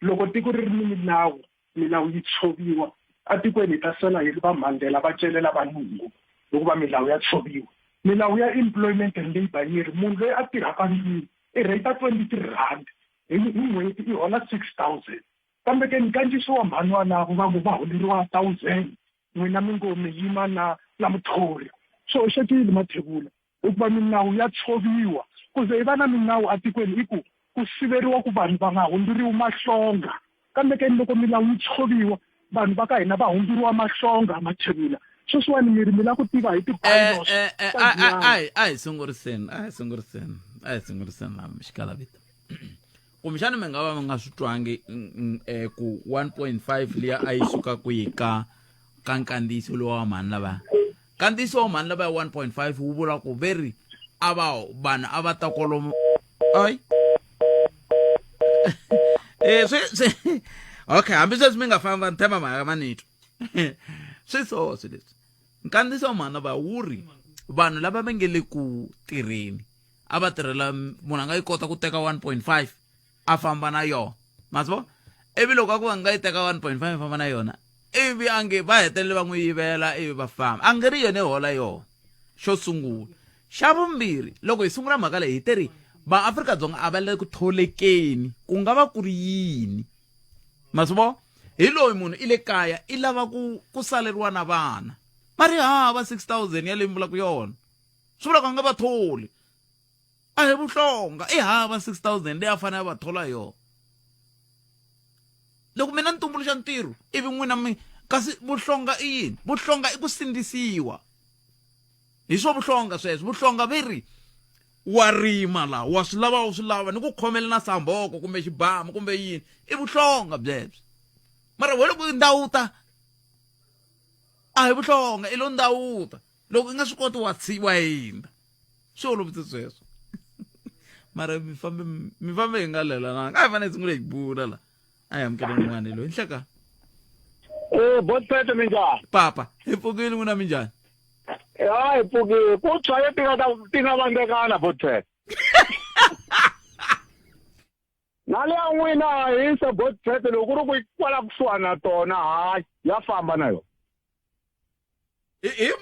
loko tiko ri ri ni milawu, milawu yi tshoviwa, atikweni hi ta sala hi ri va Mandela va celela valungu hikuva milawu ya tshoviwa. Milawu ya Employment and Labour yi ri munhu loyi a tirhaka ndlwini i rate 23 rand hi n'hweti i hola 6000. Kambe ke nkandziyiso wa mhani walavo va ngo va holeriwa 1000 n'wina mi ngo mi yima na na muthori. Swi hoxekile Mathebula. Hikuva milawu ya tshoviwa. Ku ze hi va na milawu atikweni i ku ku siveriwa ku vanhu va nga hundzuriwi mahlonga. Kambe ke loko milawu yi tshoviwa, vanhu va ka hina va hundzuriwa mahlonga, Mathebula. Sweswiwani mi ri mi lava ku tiva hi ti-bylaws Eh, eh, ta a a Giyani. a hi- a hi sunguriseni a hi sunguriseni a hi sunguriseni laha xikalavita kumbexana mi nga va mi nga swi twangi ku 1.5 liya a yi suka kwihi ka ka nkandziyiso lowa wa mhani lava nkandziyiso wa mhani lava ya 1.5 wu vula ku ve ri a va vanhu a va ta kolomo ay eh swi swi okay hambi sweswi mi nga famba ni themba mhaka ma ni twa swi so swi leswi nkandziyiso wa mhani lava wu ri vanhu lava va nge le ku tirheni a va tirhela munhu a nga yi kota ku teka 1.5 a famba na yona ma swi vona ivi loko a ku va nga yi teka 1.5 a famba na yona ivi a nge va hetelele va n'wi yivela ivi va famba a nge ri yena i hola yona xo sungula xa vumbirhi loko hi sungula mhaka leyi hi te ri vaafrika-dzonga a va le ku tholekeni ku nga va ku ri yini ma swi vona hi loyi munhu i le kaya i lava ku ku saleriwa na vana va ri hava 6000 ya leyi mi vulaka yona swi vula ku a nga va tholi a hi vuhlonga i hava 6000 leyi a fanele a va thola yona loko mina ni tumbuluxa ntirho ivi n'wina mi kasi vuhlonga i yini vuhlonga i ku sindzisiwa hi swo vuhlonga sweswo vuhlonga ve ri wa rima la wa swi lava u swi lava ni ku khomela na samboko kumbe xibamu kumbe yini i vuhlonga byebyo mara we loko ndawuta a hi vuhlonga i lo ndawuta loko i nga swi koti wa wa hindza swi olovise sweswo mara mi fambe mi fambe hi nga lelananga a hi fanele hi sungule hi bula la a hi amukeleni n'wana loyi nhleka Eh, botpete minjhani? Papa, hi pfukile n'wina minjhani? Ha hi pfukile. Ku tshwa leti nga ta ti nga vandzekana botpete. Na le ya n'wina hisa botpete loko ku ri ku yi kwala kusuhani na tona hayi ya famba na yona. Hi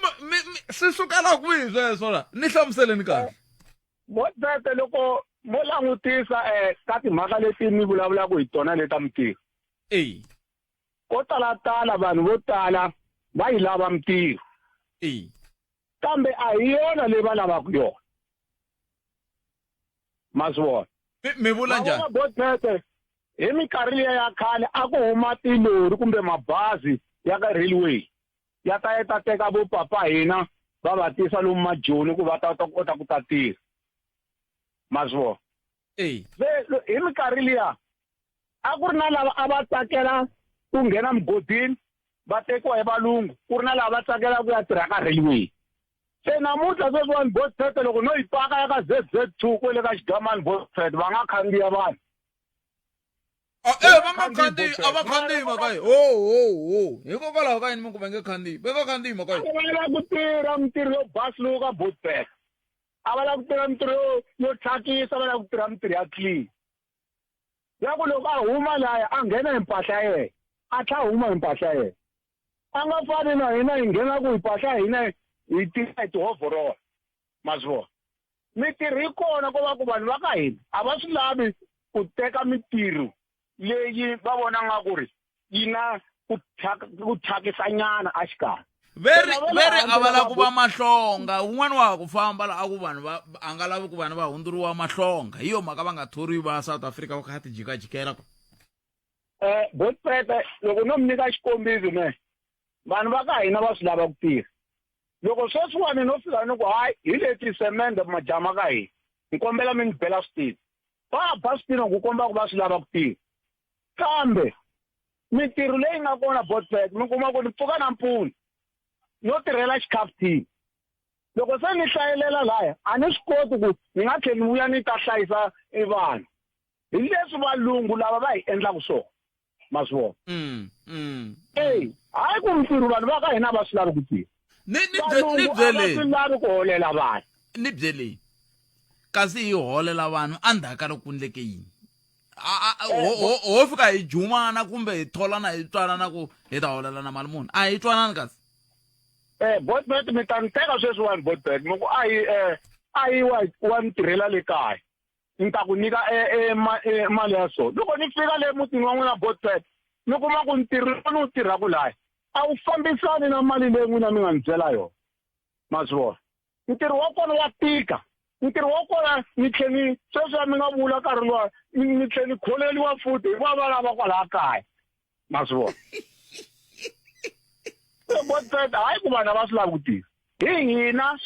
swi sukela kwihi sweswo la? Ni hlamuseleni kahle. Botpete loko mo langutisa eh ka timhaka leti mi vulavulaka hi tona leta mintirho. Eyi. Ko talatala vanhu vo tala va yi lava mintirho. Eyi. Kambe a hi yona leyi va lavaka yona. Ma swi vona? Mi vula njhani? Botpete hi minkarhi liya ya khale a ku huma tilori kumbe mabazi ya ka railway ya ta ya ta teka vo papa hina va va tisa lomu majoni ku va ta ta kota ku ta tirha. Ma swi vona? Eyi. Hi minkarhi liya a ku ri na lava a va tsakela ku nghena mugodini va tekiwa hi valungu ku ri na lava va tsakela ku ya tirha ka railway. Se namuntlha sweswiwani Botpete loko no yi paka ya ka ZZ2 kwele ka Xigamani Botpete va nga khandziya vanhu. Ah, eh, va nga khandziyi a va khandziyi mhaka yi ho ho ho hikokwalaho ka yini mi ku va nge khandziyi va nga khandziyi mhaka yi va lava ku tirha mintirho yo basuluka Botpete a va lava ku tirha mintirho yo yo thyakisa va lava ku tirha mintirho ya clean ya ku loko a huma laya a nghena hi mpahla ya yena a tlha a huma hi mpahla ya yena a nga fani na hina hi nghena ku hi mpahla ya hina hi tirha hi tihovhorola ma swi vona mintirho yi kona ko va ku vanhu va ka hina a va swi lavi ku teka mintirho leyi va vona nga ku ri yi na ku ku thyakisanyana exikarhi veri veri a va lava ku va mahlonga un'wana wa ha ku famba la a ku vanhu va a nga lavi ku vanhu va hundzuriwa mahlonga hi yo mhaka va nga thoriwi va South Africa va kha ti jikajikela ku eh botprete loko no mi nyika xikombiso me vanhu va ka hina va swi lava ku tirha loko sweswiwani no fika ni ku hayi hi leti semende majama ka hina ni kombela mi ni bela switina va ba switina ku komba ku va swi lava ku tirha kambe mintirho leyi nga kona botbet mi kuma ku ni pfuka nampundzu no tirhela xikhafuthini loko se ni hlayelela laya a ni swi koti ku ni nga tlhela ni vuya ni ta hlayisa i vanhu hi leswi valungu lava va hi endlaka swona ma swi vona mm, mm, eyi hayi ku ntirho vanhu va ka hina va swi lavi ku tirha ni ni bye- ni valungu a va byeleni swi lavi ku holela vanhu ni byeleni kasi hi holela vanhu endzhaku ka loko ku endleke yini Ho fika hi jumana kumbe hi tholana hi twanana ku hi ta holelana mali muni a hi twanani kasi eh botbet mi ta ni teka sweswiwani botbet mi ku a yi eh a yi wa wa ni tirhela le kaya ni ta ku nyika e, e, ma, e, mali ya so loko ni fika le mutini wa n'wina botbet ni kuma ku ntirho lowu ni wu tirhaka laya a wu fambisani na mali leyi n'wina mi nga ni byela yona ma swi vona ntirho wa kona wa tika ntirho wa kona ni tlhe ni sweswiya mi nga vula nkarhi luwa ni tlhe ni kholeliwa futhi hi va va lava kwalaya kaya ma swi vona botbet hayi ku vanhu a va swi lavi ku tirha hi hina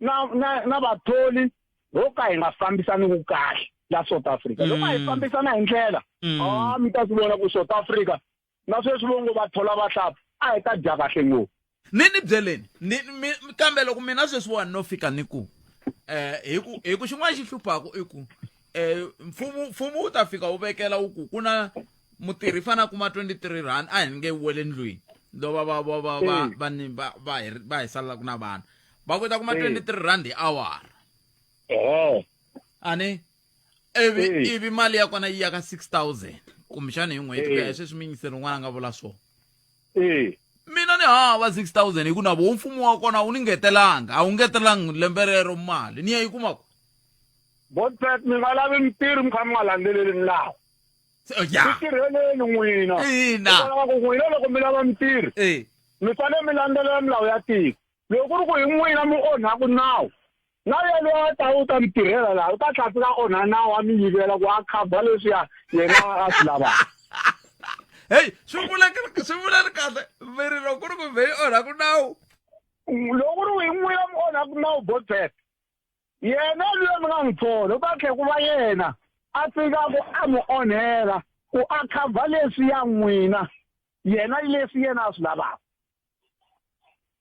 na na na vatholi ho ka hi nga fambisani kahle la South Africa loko a hi fambisana hi ndlela a mi ta swi vona ku South Africa na sweswi vo ngo va thola vahlapfa a hi ta dya kahle ngopfu ni ni byeleni ni mi kambe loko mina sweswiwani no fika ni ku eh hi ku hi ku xin'wana xi hluphaku i ku eh mfumo mfumo wu ta fika wu vekela wu ku ku na mutirhi fana kuma 23 rand a hi nge wele ndlwini lova va va va va va ni va va hi va hi salelaka na vana va ku ta kuma 23 rand hi awara eh ani ivi ivi mali ya kona yi ya ka 6000 kumbexana hi n'hweti ku ya hi sweswi minyiseri un'wana a nga vula swona mina ni hava 6000 hi ku na vo mfumo wa kona wu ni ngetelanga a wu ngetelangi lembe rero mali ni ya yi kuma ku botbet mi nga lavi mitirho mi kha mi nga landzeleli milawu ya tirheleni n'wina ina ku n'wina loko mi lava mitirho mi fanele mi landzelela milawu ya tiko loko ku ri ku hi n'wina mi onhaku nawu na yena a ta u ta mi tirhela laha u ta tlhela fika onha nawu a mi yivela ku a khavha leswiya yena a swi lavaka heyi swi vula swi vula ri kahle mi ri loko ku ri ku vhe yi onhaku nawu loko ku ri ku hi n'wina mi onhaku nawu botbet yena luya mi nga n'wi thola u ta tlhela ku va yena a fika ku a mi onhela ku a khavha leswiya n'wina yena leswi yena a swi lavaka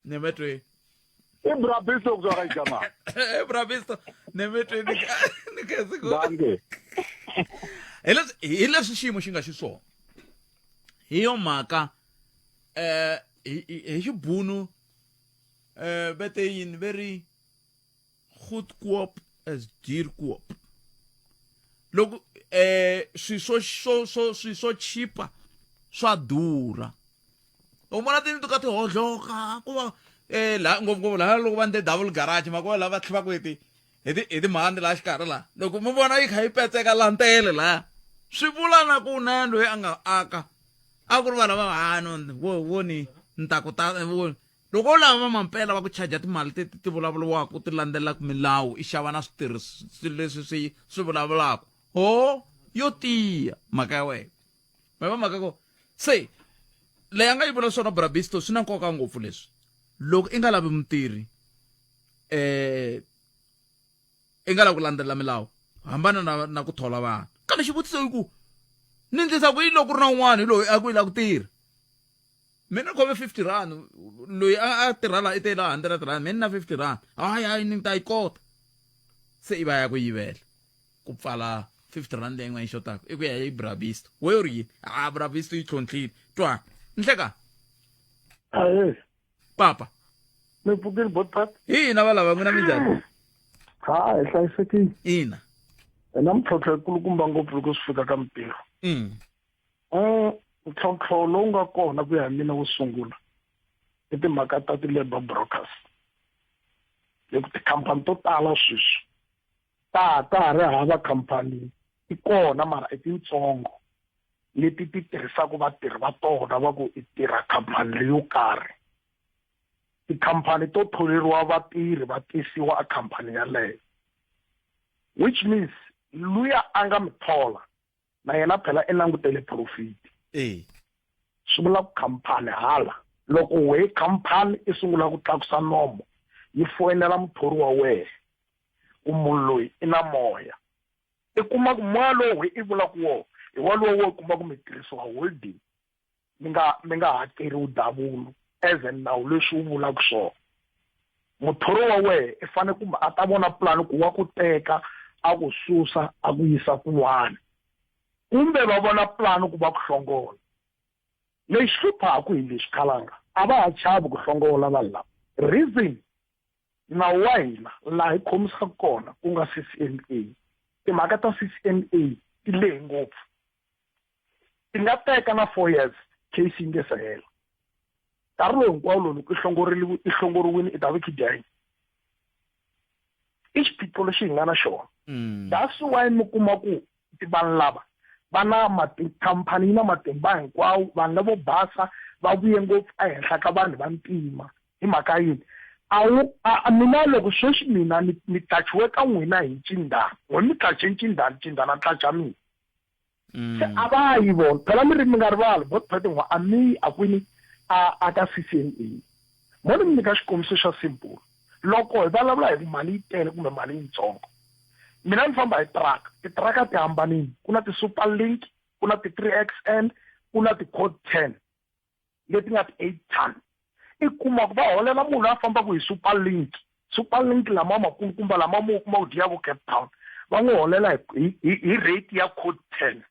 nemetweni i brabisto ku ka igama e brabisto nemetweni ni khensi ku hi leswi hi leswi xiyimo xi nga xiswona hi yo mhaka eh hi xibunu eh vete yini ve ri goedkoop is duurkoop loko eh swi swo swo swo swi swo chipa swa durha u vona tindlu ka ti hodloka ku va eh la ngopfungopfu laha loko va ndle double garage ma ku va lava va tlhavaka hi ti hi ti hi timhandzi laha xikarhi laha loko mi vona yi kha yi petseka laha ntele laha swi vula na ku na loyi a nga aka a ku ri vanhu va ha no wo wo ni ni ta ku ta wo loko u lava va mampela va ku charge timali ti ti vulavuriwaka ti landzelelaka milawu i xava na switirhisi leswi swi swi vulavulaka ho yo tiya mhaka ya wena ma va mhaka ko se leyi a nga yi vula swona brabisto swi na nkoka ngopfu leswi loko i nga lavi mutirhi eh i nga lavi ku landzelela milawu hambana na, na ku thola vanhu kambe xivutiso i ku ni ndlisa ku yini loko ku ri na un'wana hi loyi a ku yi lava ku tirha mina ni khome 50 rand loyi a a tirha la i te la 100 rand mina na 50 rand hayi hayi ni ta yi kota se i va ya ku yivela ku pfala 50 rand leyi n'wana yi xotaka i ku ya hi bravisto we u ri yini a bravisto yi tlhontlhile twa nhleka ahe papa mi pfukile botpat hina va lava n'wina minjhani ha hi hlayisekile ina hi na mintlhontlho yikulukumba ngopfu loko swi fika ka mintirho Ntlhontlho lowu nga kona ku ya hi mina wo sungula i timhaka ta ti-labour brokers hi ku tikhampani to tala sweswi ta ta ha ri hava khampani ti kona mara i tintsongo leti ti tirhisaka vatirhi va tona va ku i tirha khampani leyo karhi tikhampani to tholeriwa vatirhi va tisiwa a khampani yaleyo which means luya a nga mi thola na yena phela i langutele profit e swi vula ku khampani hala loko wehe khampani i sungula ku tlakusa nomo yi foyinela muthori wa wehe ku munhu loyi i na moya i kuma ku moya lowu i vulaka wona hi walowo wo kuma ku mi tirhisiwa holding mi nga mi nga hakeriwi davulu as a nawu leswi wu vulaka swona muthori wa wehe i fanele kumbe a ta vona pulani ku wa ku teka a ku susa a ku yisa kun'wana kumbe va vona pulani ku va ku hlongola lexi hluphaku hi lexi khalanga a va ha chavi ku hlongola vanhu lava reason nawu wa hina laha hi khomisaka kona ku nga C_C_M_A timhaka ta C_C_M_A ti lehe ngopfu. Ti nga teka na 4 years case yi nge se hela. Nkarhi lowu hinkwawo lowu loko i hlongoreliwi i hlongoriwile i ta va i dya yini? I xiphiqo lexi hi nga na xona. That's why mi kuma ku vanhu lava va na khampani yi na matimba hinkwawo vanhu lavo basa va vuye ngopfu ehenhla ka vanhu va ntima hi mhaka yini a wu a mina loko sweswi mina ni ni tlachiwe ka n'wina hi ncindana n'we mi tlache ncindana ncindana tlacha mina se a va yi vona phela mi ri mi nga rivali bot phetengwa a mi yi a kwini a a ka C_C_M_A mo ni mi nyika xikombiso xa simple loko hi vulavula hi ku mali yi tele kumbe mali yitsongo mina ni famba hi truck titiraka ti hambanile ku na ti-super link ku na ti-three X_L ku na ti-code 10 leti nga ti-eight ton i kuma ku va holela munhu a fambaka hi super link super link lama makulukumba lama mo kuma ku dya vo Cape Town va n'wi holela hi hi hi rate ya code 10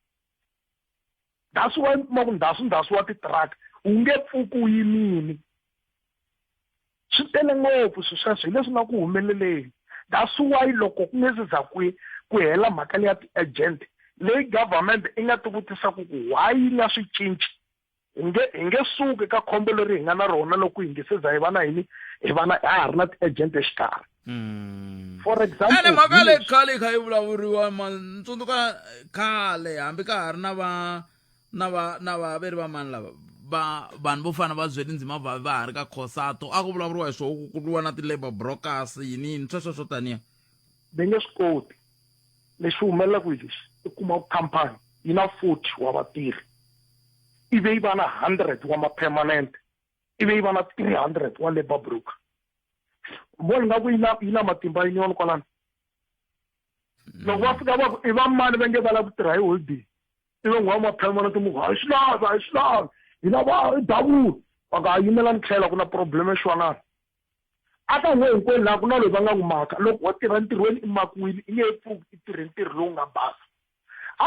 that's why mi kuma ku ndhasu ndhasu wa ti-truck wu nge pfuki wu yimile swi tele ngopfu swilo sweswo hi leswi nga ku humeleleni that's why loko ku nge se za ku ku hela mhaka leya ti-agent leyi government i nga ti vutisaka ku why yi nga swi cinci hi nge hi nge suki ka khombo leri hi nga na rona loko hi nge se za hi va na yini hi va na ha ha ri na ti-agent exikarhi for example ene mhaka leyi khale yi kha yi vulavuriwa ma tsundzuka khale hambi ka ha ri na va na va na va veri va mani lava va vanhu vo fana va byeli ndzima va va ha ri ka khosato a ku vulavuriwa hi swoho ku ku lwiwa na ti-labor brokers yini yini sweswo swo taniya va nge swi koti lexi humelelaka hi lexi i kuma ku khampani yi na 40 wa vatirhi ivi yi va na 100 wa ma-permanent ivi yi va na 300 wa labor broker vona nga ku yi na yi na matimba union kwalano loko va fika va ku i va mani va nge va lava ku tirha hi holiday ivi n'wa ma-permanent mu ku a hi swi lavi a hi swi lavi hi lava i double va nga yimela ni tlhela ku na problem xwanana a ka n'we hinkwenu laha ku na loyi va nga n'wi maka loko wo tirha ntirhweni i makiwile i nge he pfuki i tirhe ntirho lowu nga basa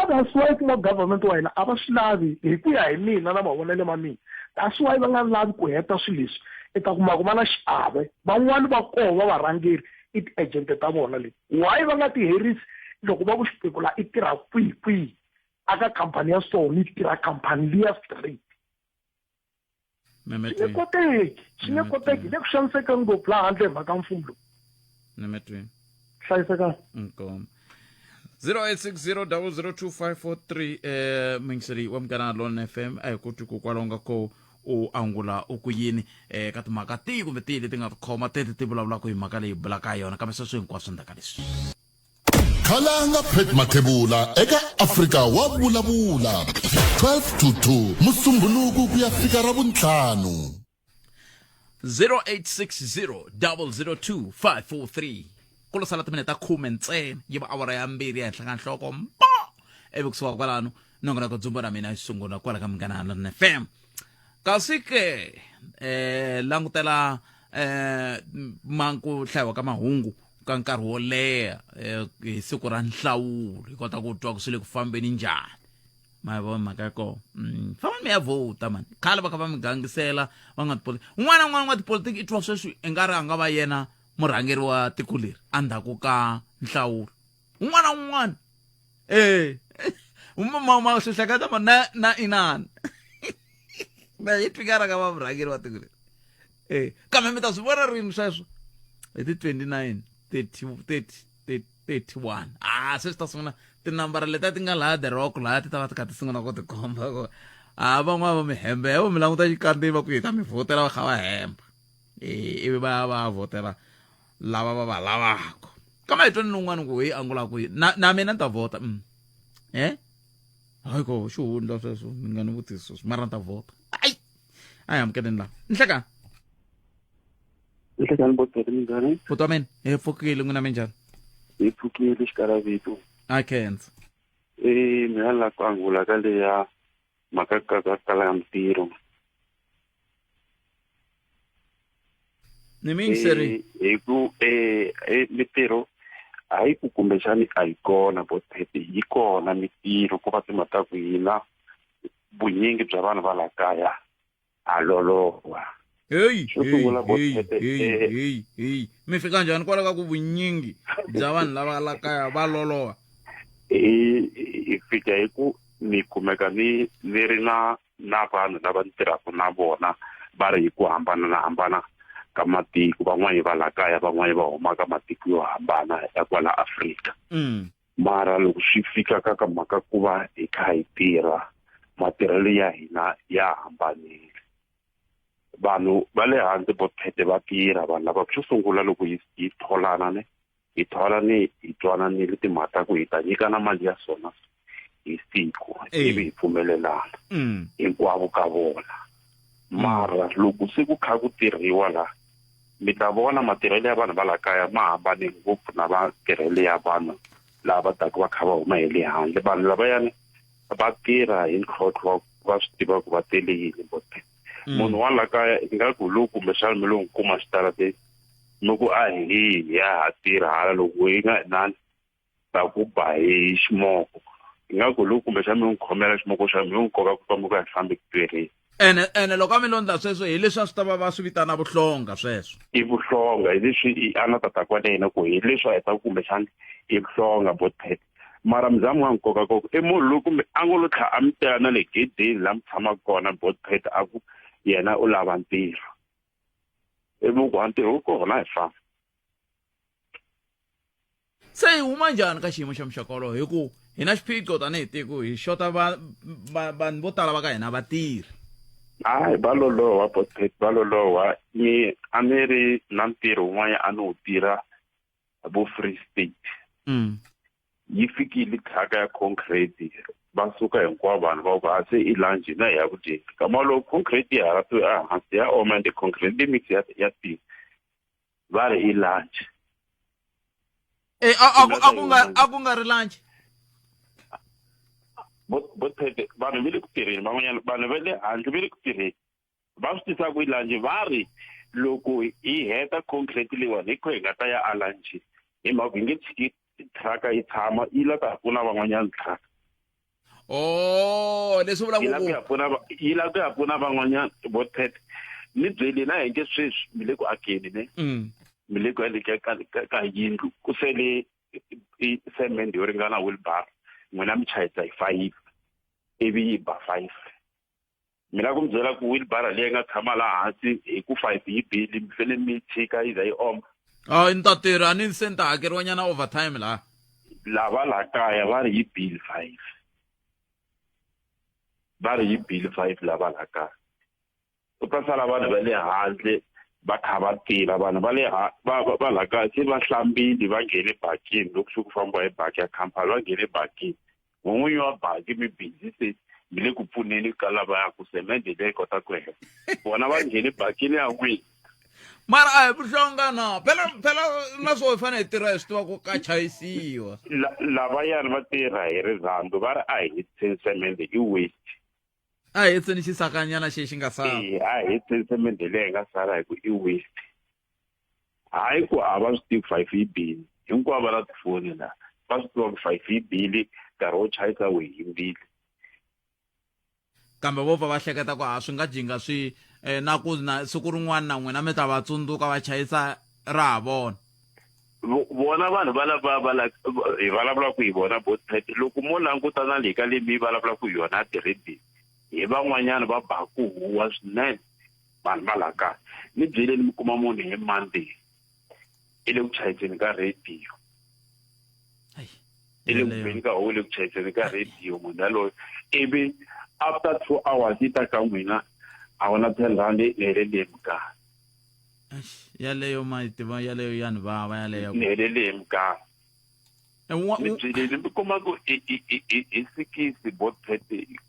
that's why kuma government wa hina a va swi lavi hi ku ya hi mina na mavonelo ma mina that's why va nga lavi ku heta swilo leswi i ta kuma ku va na xiave van'wani va koho va varhangeri i ti-agent ta vona leti why va nga ti herisi loko va ku xipekula i tirha kwihi kwihi aka khampani ya so ni tirha khampani liya straight swi nge koteki swi nge koteki hi le ku xanisekeni ngopfu laha handle hi mhaka mfumo lowu Nemetweni. Hlayisekani. Inkomo. 0860002543 eh mingiseri wa Munghana Lonene FM a hi koti ku kwalaho nga ko u angula u ku yini eh ka timhaka tihi kumbe tihi leti nga tikhoma teti ti vulavulaka hi mhaka leyi bulaka ha yona kambe sweswo hinkwaswo ndzhaku ka leswi Khalanga Pat Mathebula eka Afrika wa vulavula 12 to 2 Musumbhunuku ku ya fika Ravuntlhanu. 0860002543 ku lo sala timinete ta khume ntsena yi va awara ya mbirhi ehenhla ka nhloko mpo ivi kusuka kwalano nongonoko dzumba ra mina yi sungula kwala ka Munghana Lonene FM kasi ke eh langutela eh ma ku hlayiwa ka mahungu ka nkarhi wo leha eh, hi siku ra nhlawulo hi kota ku twa ku swi le ku fambeni njhani ma yi vona mhaka ya kona mm. famba mi ya vhota mani khale va kha va mi gangisela va nga tipolitiki un'wana na un'wana wa tipolitiki i twa sweswi i nga ri a nga va yena murhangeri wa tiko leri endzhaku ka nhlawulo un'wana na un'wana e ma swi hleketa ma na na inani na yi twi nga ri a nga va murhangeri wa tiko leri e kambe mi ta swi vona rini sweswo hi ti 29 30 30 31 ah se swi ta sungula tinambara letiya ti nga laha the rock laha ti ta va ti kha ti sungula ku tikomba ku a van'wana va mi hembe vo mi languta xikandzeni va ku hi ta mi vhotela va kha va hemba e ivi va ya va ya vhotela lava va va lavaka kambe hi tweni un'wana ku hi angula ku na na mina ni ta vhota eh hayi ko xihundla sweswo mi nga ni vutisi sweswo mara ni ta vhota ayi a hi amukeleni laha nhlekani Nhlekani boteri minjhani? Buti wa mina hi pfukile n'wina minjhani? Hi pfukile xikalavitu. A khensa. Eh mina la ku angula ka leya mhaka ka ka kala ya mintirho. Ni miyingiseri. Hi ku eh mintirho hayi ku kumbexani a yi kona bothepe yi kona mintirho ko va timhaka ta ku hina vunyingi bya vanhu va la kaya a loloha heyi Xo sungula heyi Bothepe, heyi eh, heyi heyi mi fika njhani kwala ka ku vunyingi bya vanhu lava la kaya va loloha hi hi fika hi ku Ni kumeka ni ni ri na na vanhu lava ni tirhaka na vona va ri hi ku hambana na hambana ka matiko van'wani va la kaya van'wani va huma ka matiko yo hambana ya kwala Afrika mara loko swi fika ka ka mhaka ku va hi kha hi tirha matirhelo ya hina ya hambanile vanhu va le handle vo phete va tirha vanhu lava xo sungula loko hi hi tholana ne hi thola ni hi twananile timhaka ku hi ta nyikana mali ya swona hi siku ivi hi pfumelelana hinkwavo ka vona mara loko se ku kha ku tirhiwa la mi ta vona matirhelo ya vanhu va la kaya ma hambane ngopfu na matirhelo ya vanhu lava taka va kha va huma hi le handle vanhu lavayani va tirha hi ntlhontlho wa va swi tiva ku va tele yini bote munhu wa la kaya ingaku lowu kumbexana mi lo n'wi kuma xitarateni mi ku a hi ya ha tirha hala loko yi nga nani ta ku ba hi ximoko ingaku lowu kumbexana mi n'wi khomela ximoko xa mi n'wi koka ku famba ku ya fambi ku tirheni ene ene loko a mi londla sweswo hi leswi a swi ta va va swi vitana vuhlonga sweswo i vuhlonga hi leswi a na tata kwale yena ku hi leswi a hetaka kumbexana i vuhlonga botpet mara mi za mi nga n'wi koka koka i munhu loyi kumbe a ngo lo tlha a mi tela na le gedeni la mi tshamaka kona botpet a ku yena u lava ntirho i mu ku a ntirho wu kona hi famba se hi huma njhani ka xiyimo xa muxaka wolowo hi ku hi na xiphiqo tanihi tiko hi xota va vanhu vo tala va ka hina vatirhi hayi va loloha botpet va loloha ni a ni ri na ntirho wun'wana a ni wu tirha vo free state yi fikile thyaka ya concrete va suka hinkwavo vanhu va ku a se i lunch na hi ya ku dyeni kama loko concrete ya halatiwe ehansi ya oma ende concrete mix ya ya tika va ri i lunch e a a ku a ku nga a ku nga ri lunch vo phete vanhu va le ku tirheni van'wanyana vanhu va le handle va le ku tirheni va swi tisa ku lunch va ri loko hi heta concrete leyiwani hi kho hi nga ta ya a lunch hi mhaka hi nge tshiki truck yi tshama yi la ta pfuna van'wanyana truck oh leswi vulaka yi la ku ya pfuna yi la ku ya pfuna van'wanyana vo pet ni byeli na hi nge sweswi mi le ku akeni ne mi le ku endleni ka ka yindlu ku sele i cement yo ringana wheelbarrow n'wina mi chayisa hi 5 ivi yi ba 5 mi lava ku mi byela ku wheelbarrow leyi nga tshama laha hansi hi ku 5 yi bili mi fanele mi tshika yi za yi oma a ni ta tirha a ni se ni ta hakeriwa nyana overtime laha lava laha kaya va ri yi bili 5 va ri yi bili 5 lava laha kaya u ta sala vanhu va le handle va kha va tirha vanhu va le va va laha kaya se va hlambile va nghene bakini loko se ku fambiwa hi baki ya khampani va nghene bakini n'winyi wa baki mi busy se mi le ku pfuneni ka lavaya ku semende leyi kota ku hela vona va nghene bakini ya n'wina mara a hi vuhlonga na phela phela na swo hi fanele hi tirha hi swi tiva ku ka chayisiwa lavayani va tirha hi rirhandzu va ri a hi hetseni semende i waste a hi hetseni xisakanyana xi xi nga sala e a hi hetseni semende leyi nga sala hi ku i waste hayi ku a va swi tivi five yi bile hinkwavo va na tifoni la va swi tiva ku five yi bile nkarhi wo chayisa wu himbile kambe vo pfa va hleketa ku a swi nga jinga swi eh, na ku na siku rin'wana na n'wina mi ta va tsundzuka va chayisa ra ha vona vona vanhu va lava va hi vulavulaka hi vona botpet loko mo languta na le ka leyi mi vulavulaka hi yona tirhedi hi van'wanyana va ba ku huwa swinene vanhu va laha kaya ni byeleni mi kuma munhu hi monday i le ku chayiseni ka radio i le ku beni ka huwa le ku chayiseni ka radio munhu yaloyo ivi after two hours yi ta ka n'wina a wu na ten rand ni helele hi muganga yaleyo ma yi tiva yaleyo ya ni vava yaleyo ni helele hi muganga ni byeleni mi kuma ku hi sikisi botpet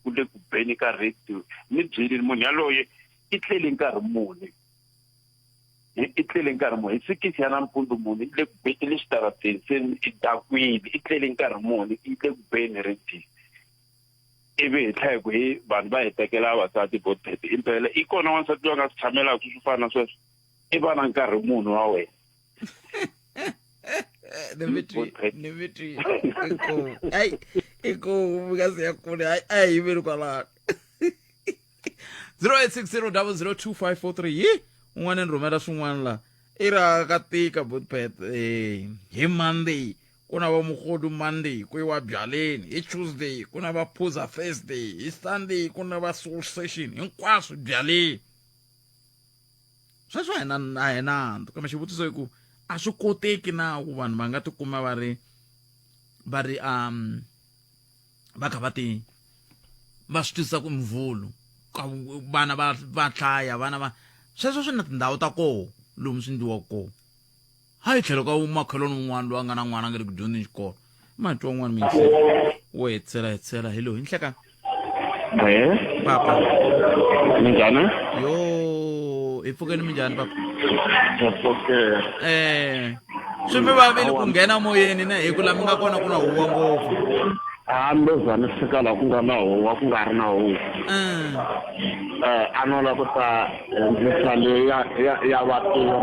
ku le ku beni ka radio ni byeleni munhu yaloye i tlele nkarhi muni i tlele nkarhi muni hi sikisi ya nampundzu munhu i le ku i le xitarateni se i dakwile i tlele nkarhi muni i le ku beni radio ivi hi tlhela hi ku hi vanhu va hi tekela vavasati botpet impela i kona wansati loyi a nga swi tshamelaka swo fana na sweswo i va na nkarhi munhu wa wena Dimitri inkomu ayi inkomu mi nga si ya kule hayi a hi yimeli kwalano 0860002543 yi un'wana ni rhumela swin'wana la i ra ka tika botpet eh hi monday ku na va Mogodu Monday ku yiwa byaleni hi Tuesday ku na va Phuza Thursday hi Sunday ku na va Soul Session hinkwaswo byaleni sweswo a hi na a hi nandzu kambe xivutiso i ku a swi koteki na ku vanhu va nga tikuma va ri va ri um va kha va ti va swi twisisa ku mvulu ka vana va va hlaya vana va sweswo swi na tindhawu ta koho lomu swi endliwaka kona hayi tlhelo ka makhelwani wun'wana loyi a nga na n'wana a nga le ku dyondzeni xikolo matwa un'wana miyingiseri wo hetsela hetsela hi loyi nhlekani papa minjhani yo hi pfukeni minjhani papa eh swi mi vavile ku nghena moyeni na hi ku la mi nga kona ku na huwa ngopfu a ni lo za ni fika laha ku nga na huwa ku nga ri na huwa eh a no la ku ta endlisa leyi ya ya ya vatirhi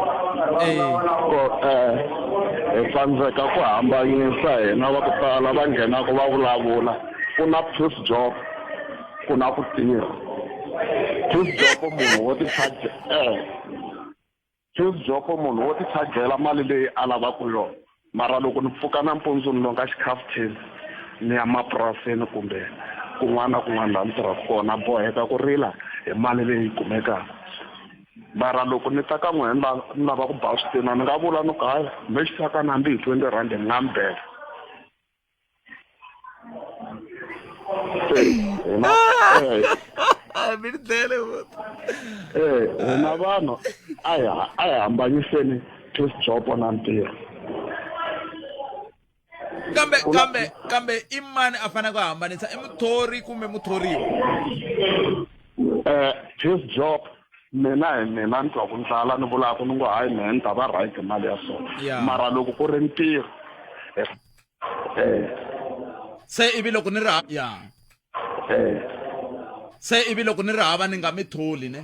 ko eh hi tsandzeka ku hambanyisa hina va ku tala va nghenaka va vulavula ku na piece job ku na ku tirha piece job munhu wo ti charge eh piece job munhu wo ti chargela mali leyi a lavaka yona mara loko ni pfuka nampundzu ni longa xikhafuthini ni ya mapurasini kumbe kun'wana na kun'wana laha ni tirhaka kona boheka ku rila hi mali leyi kumekaka mara loko ni ta ka n'wina ni ni lava ku ba switina ni nga vula ni ku hayi lexi ka nambi hi 20 rand ni nga mi bela hina mi ni dlele eh hina vanhu a hi a hi hambanyiseni piece job na ntirho kambe kambe kambe i mani a fanele ku hambanisa i muthori kumbe muthoriwa eh piece job mina hi mina ni twa ku ndlala ni vulaka ni ngo hayi mehe ni ta va right hi mali ya so mara loko ku ri ntirho eh se ivi loko ni ri ya eh se ivi loko ni ri hava ni nga mi tholi ne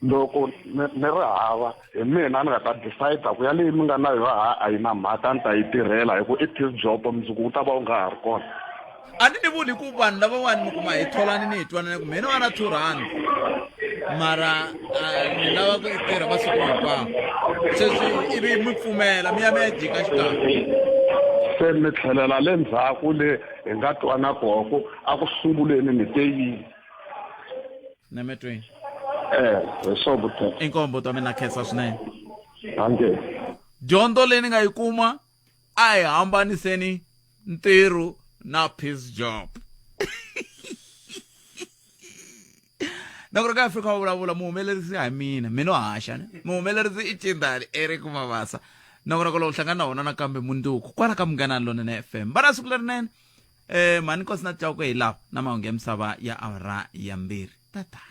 loko ni ri hava hi mina ni nga ta decide ku ya leyi mi nga na yona ha a yi na mhaka ni ta yi tirhela hi ku i piece job mundzuku wu ta va wu nga ha ri kona a ni ni vuli ku vanhu lavawani mi kuma hi tholani ni hi twanane ku mina wa na 2 rand mara ni lava ku tirha masiku hinkwawo sweswi ivi mi pfumela mi ya mi ya jika xikarhi se mi tlhelela le ndzhaku le hi nga twana koho ku a ku sunguleni ni te yini nemetweni eh hi swo buteka inkombo ta mina khensa swinene danke dyondzo leyi ni nga yi kuma a hi hambaniseni ntirho na peace job na ku ri ka afrika wa vulavula muhumelerisi ha mina mina haxa ne muhumelerisi i cindali eric mavasa na ku ri lowu hlangana na wona nakambe mundzuku kwala ka munghana lonene fm va na siku lerinene eh mhani nkosi na chauke hi lawa na mahungu ya misava ya awara ya mbirhi tata.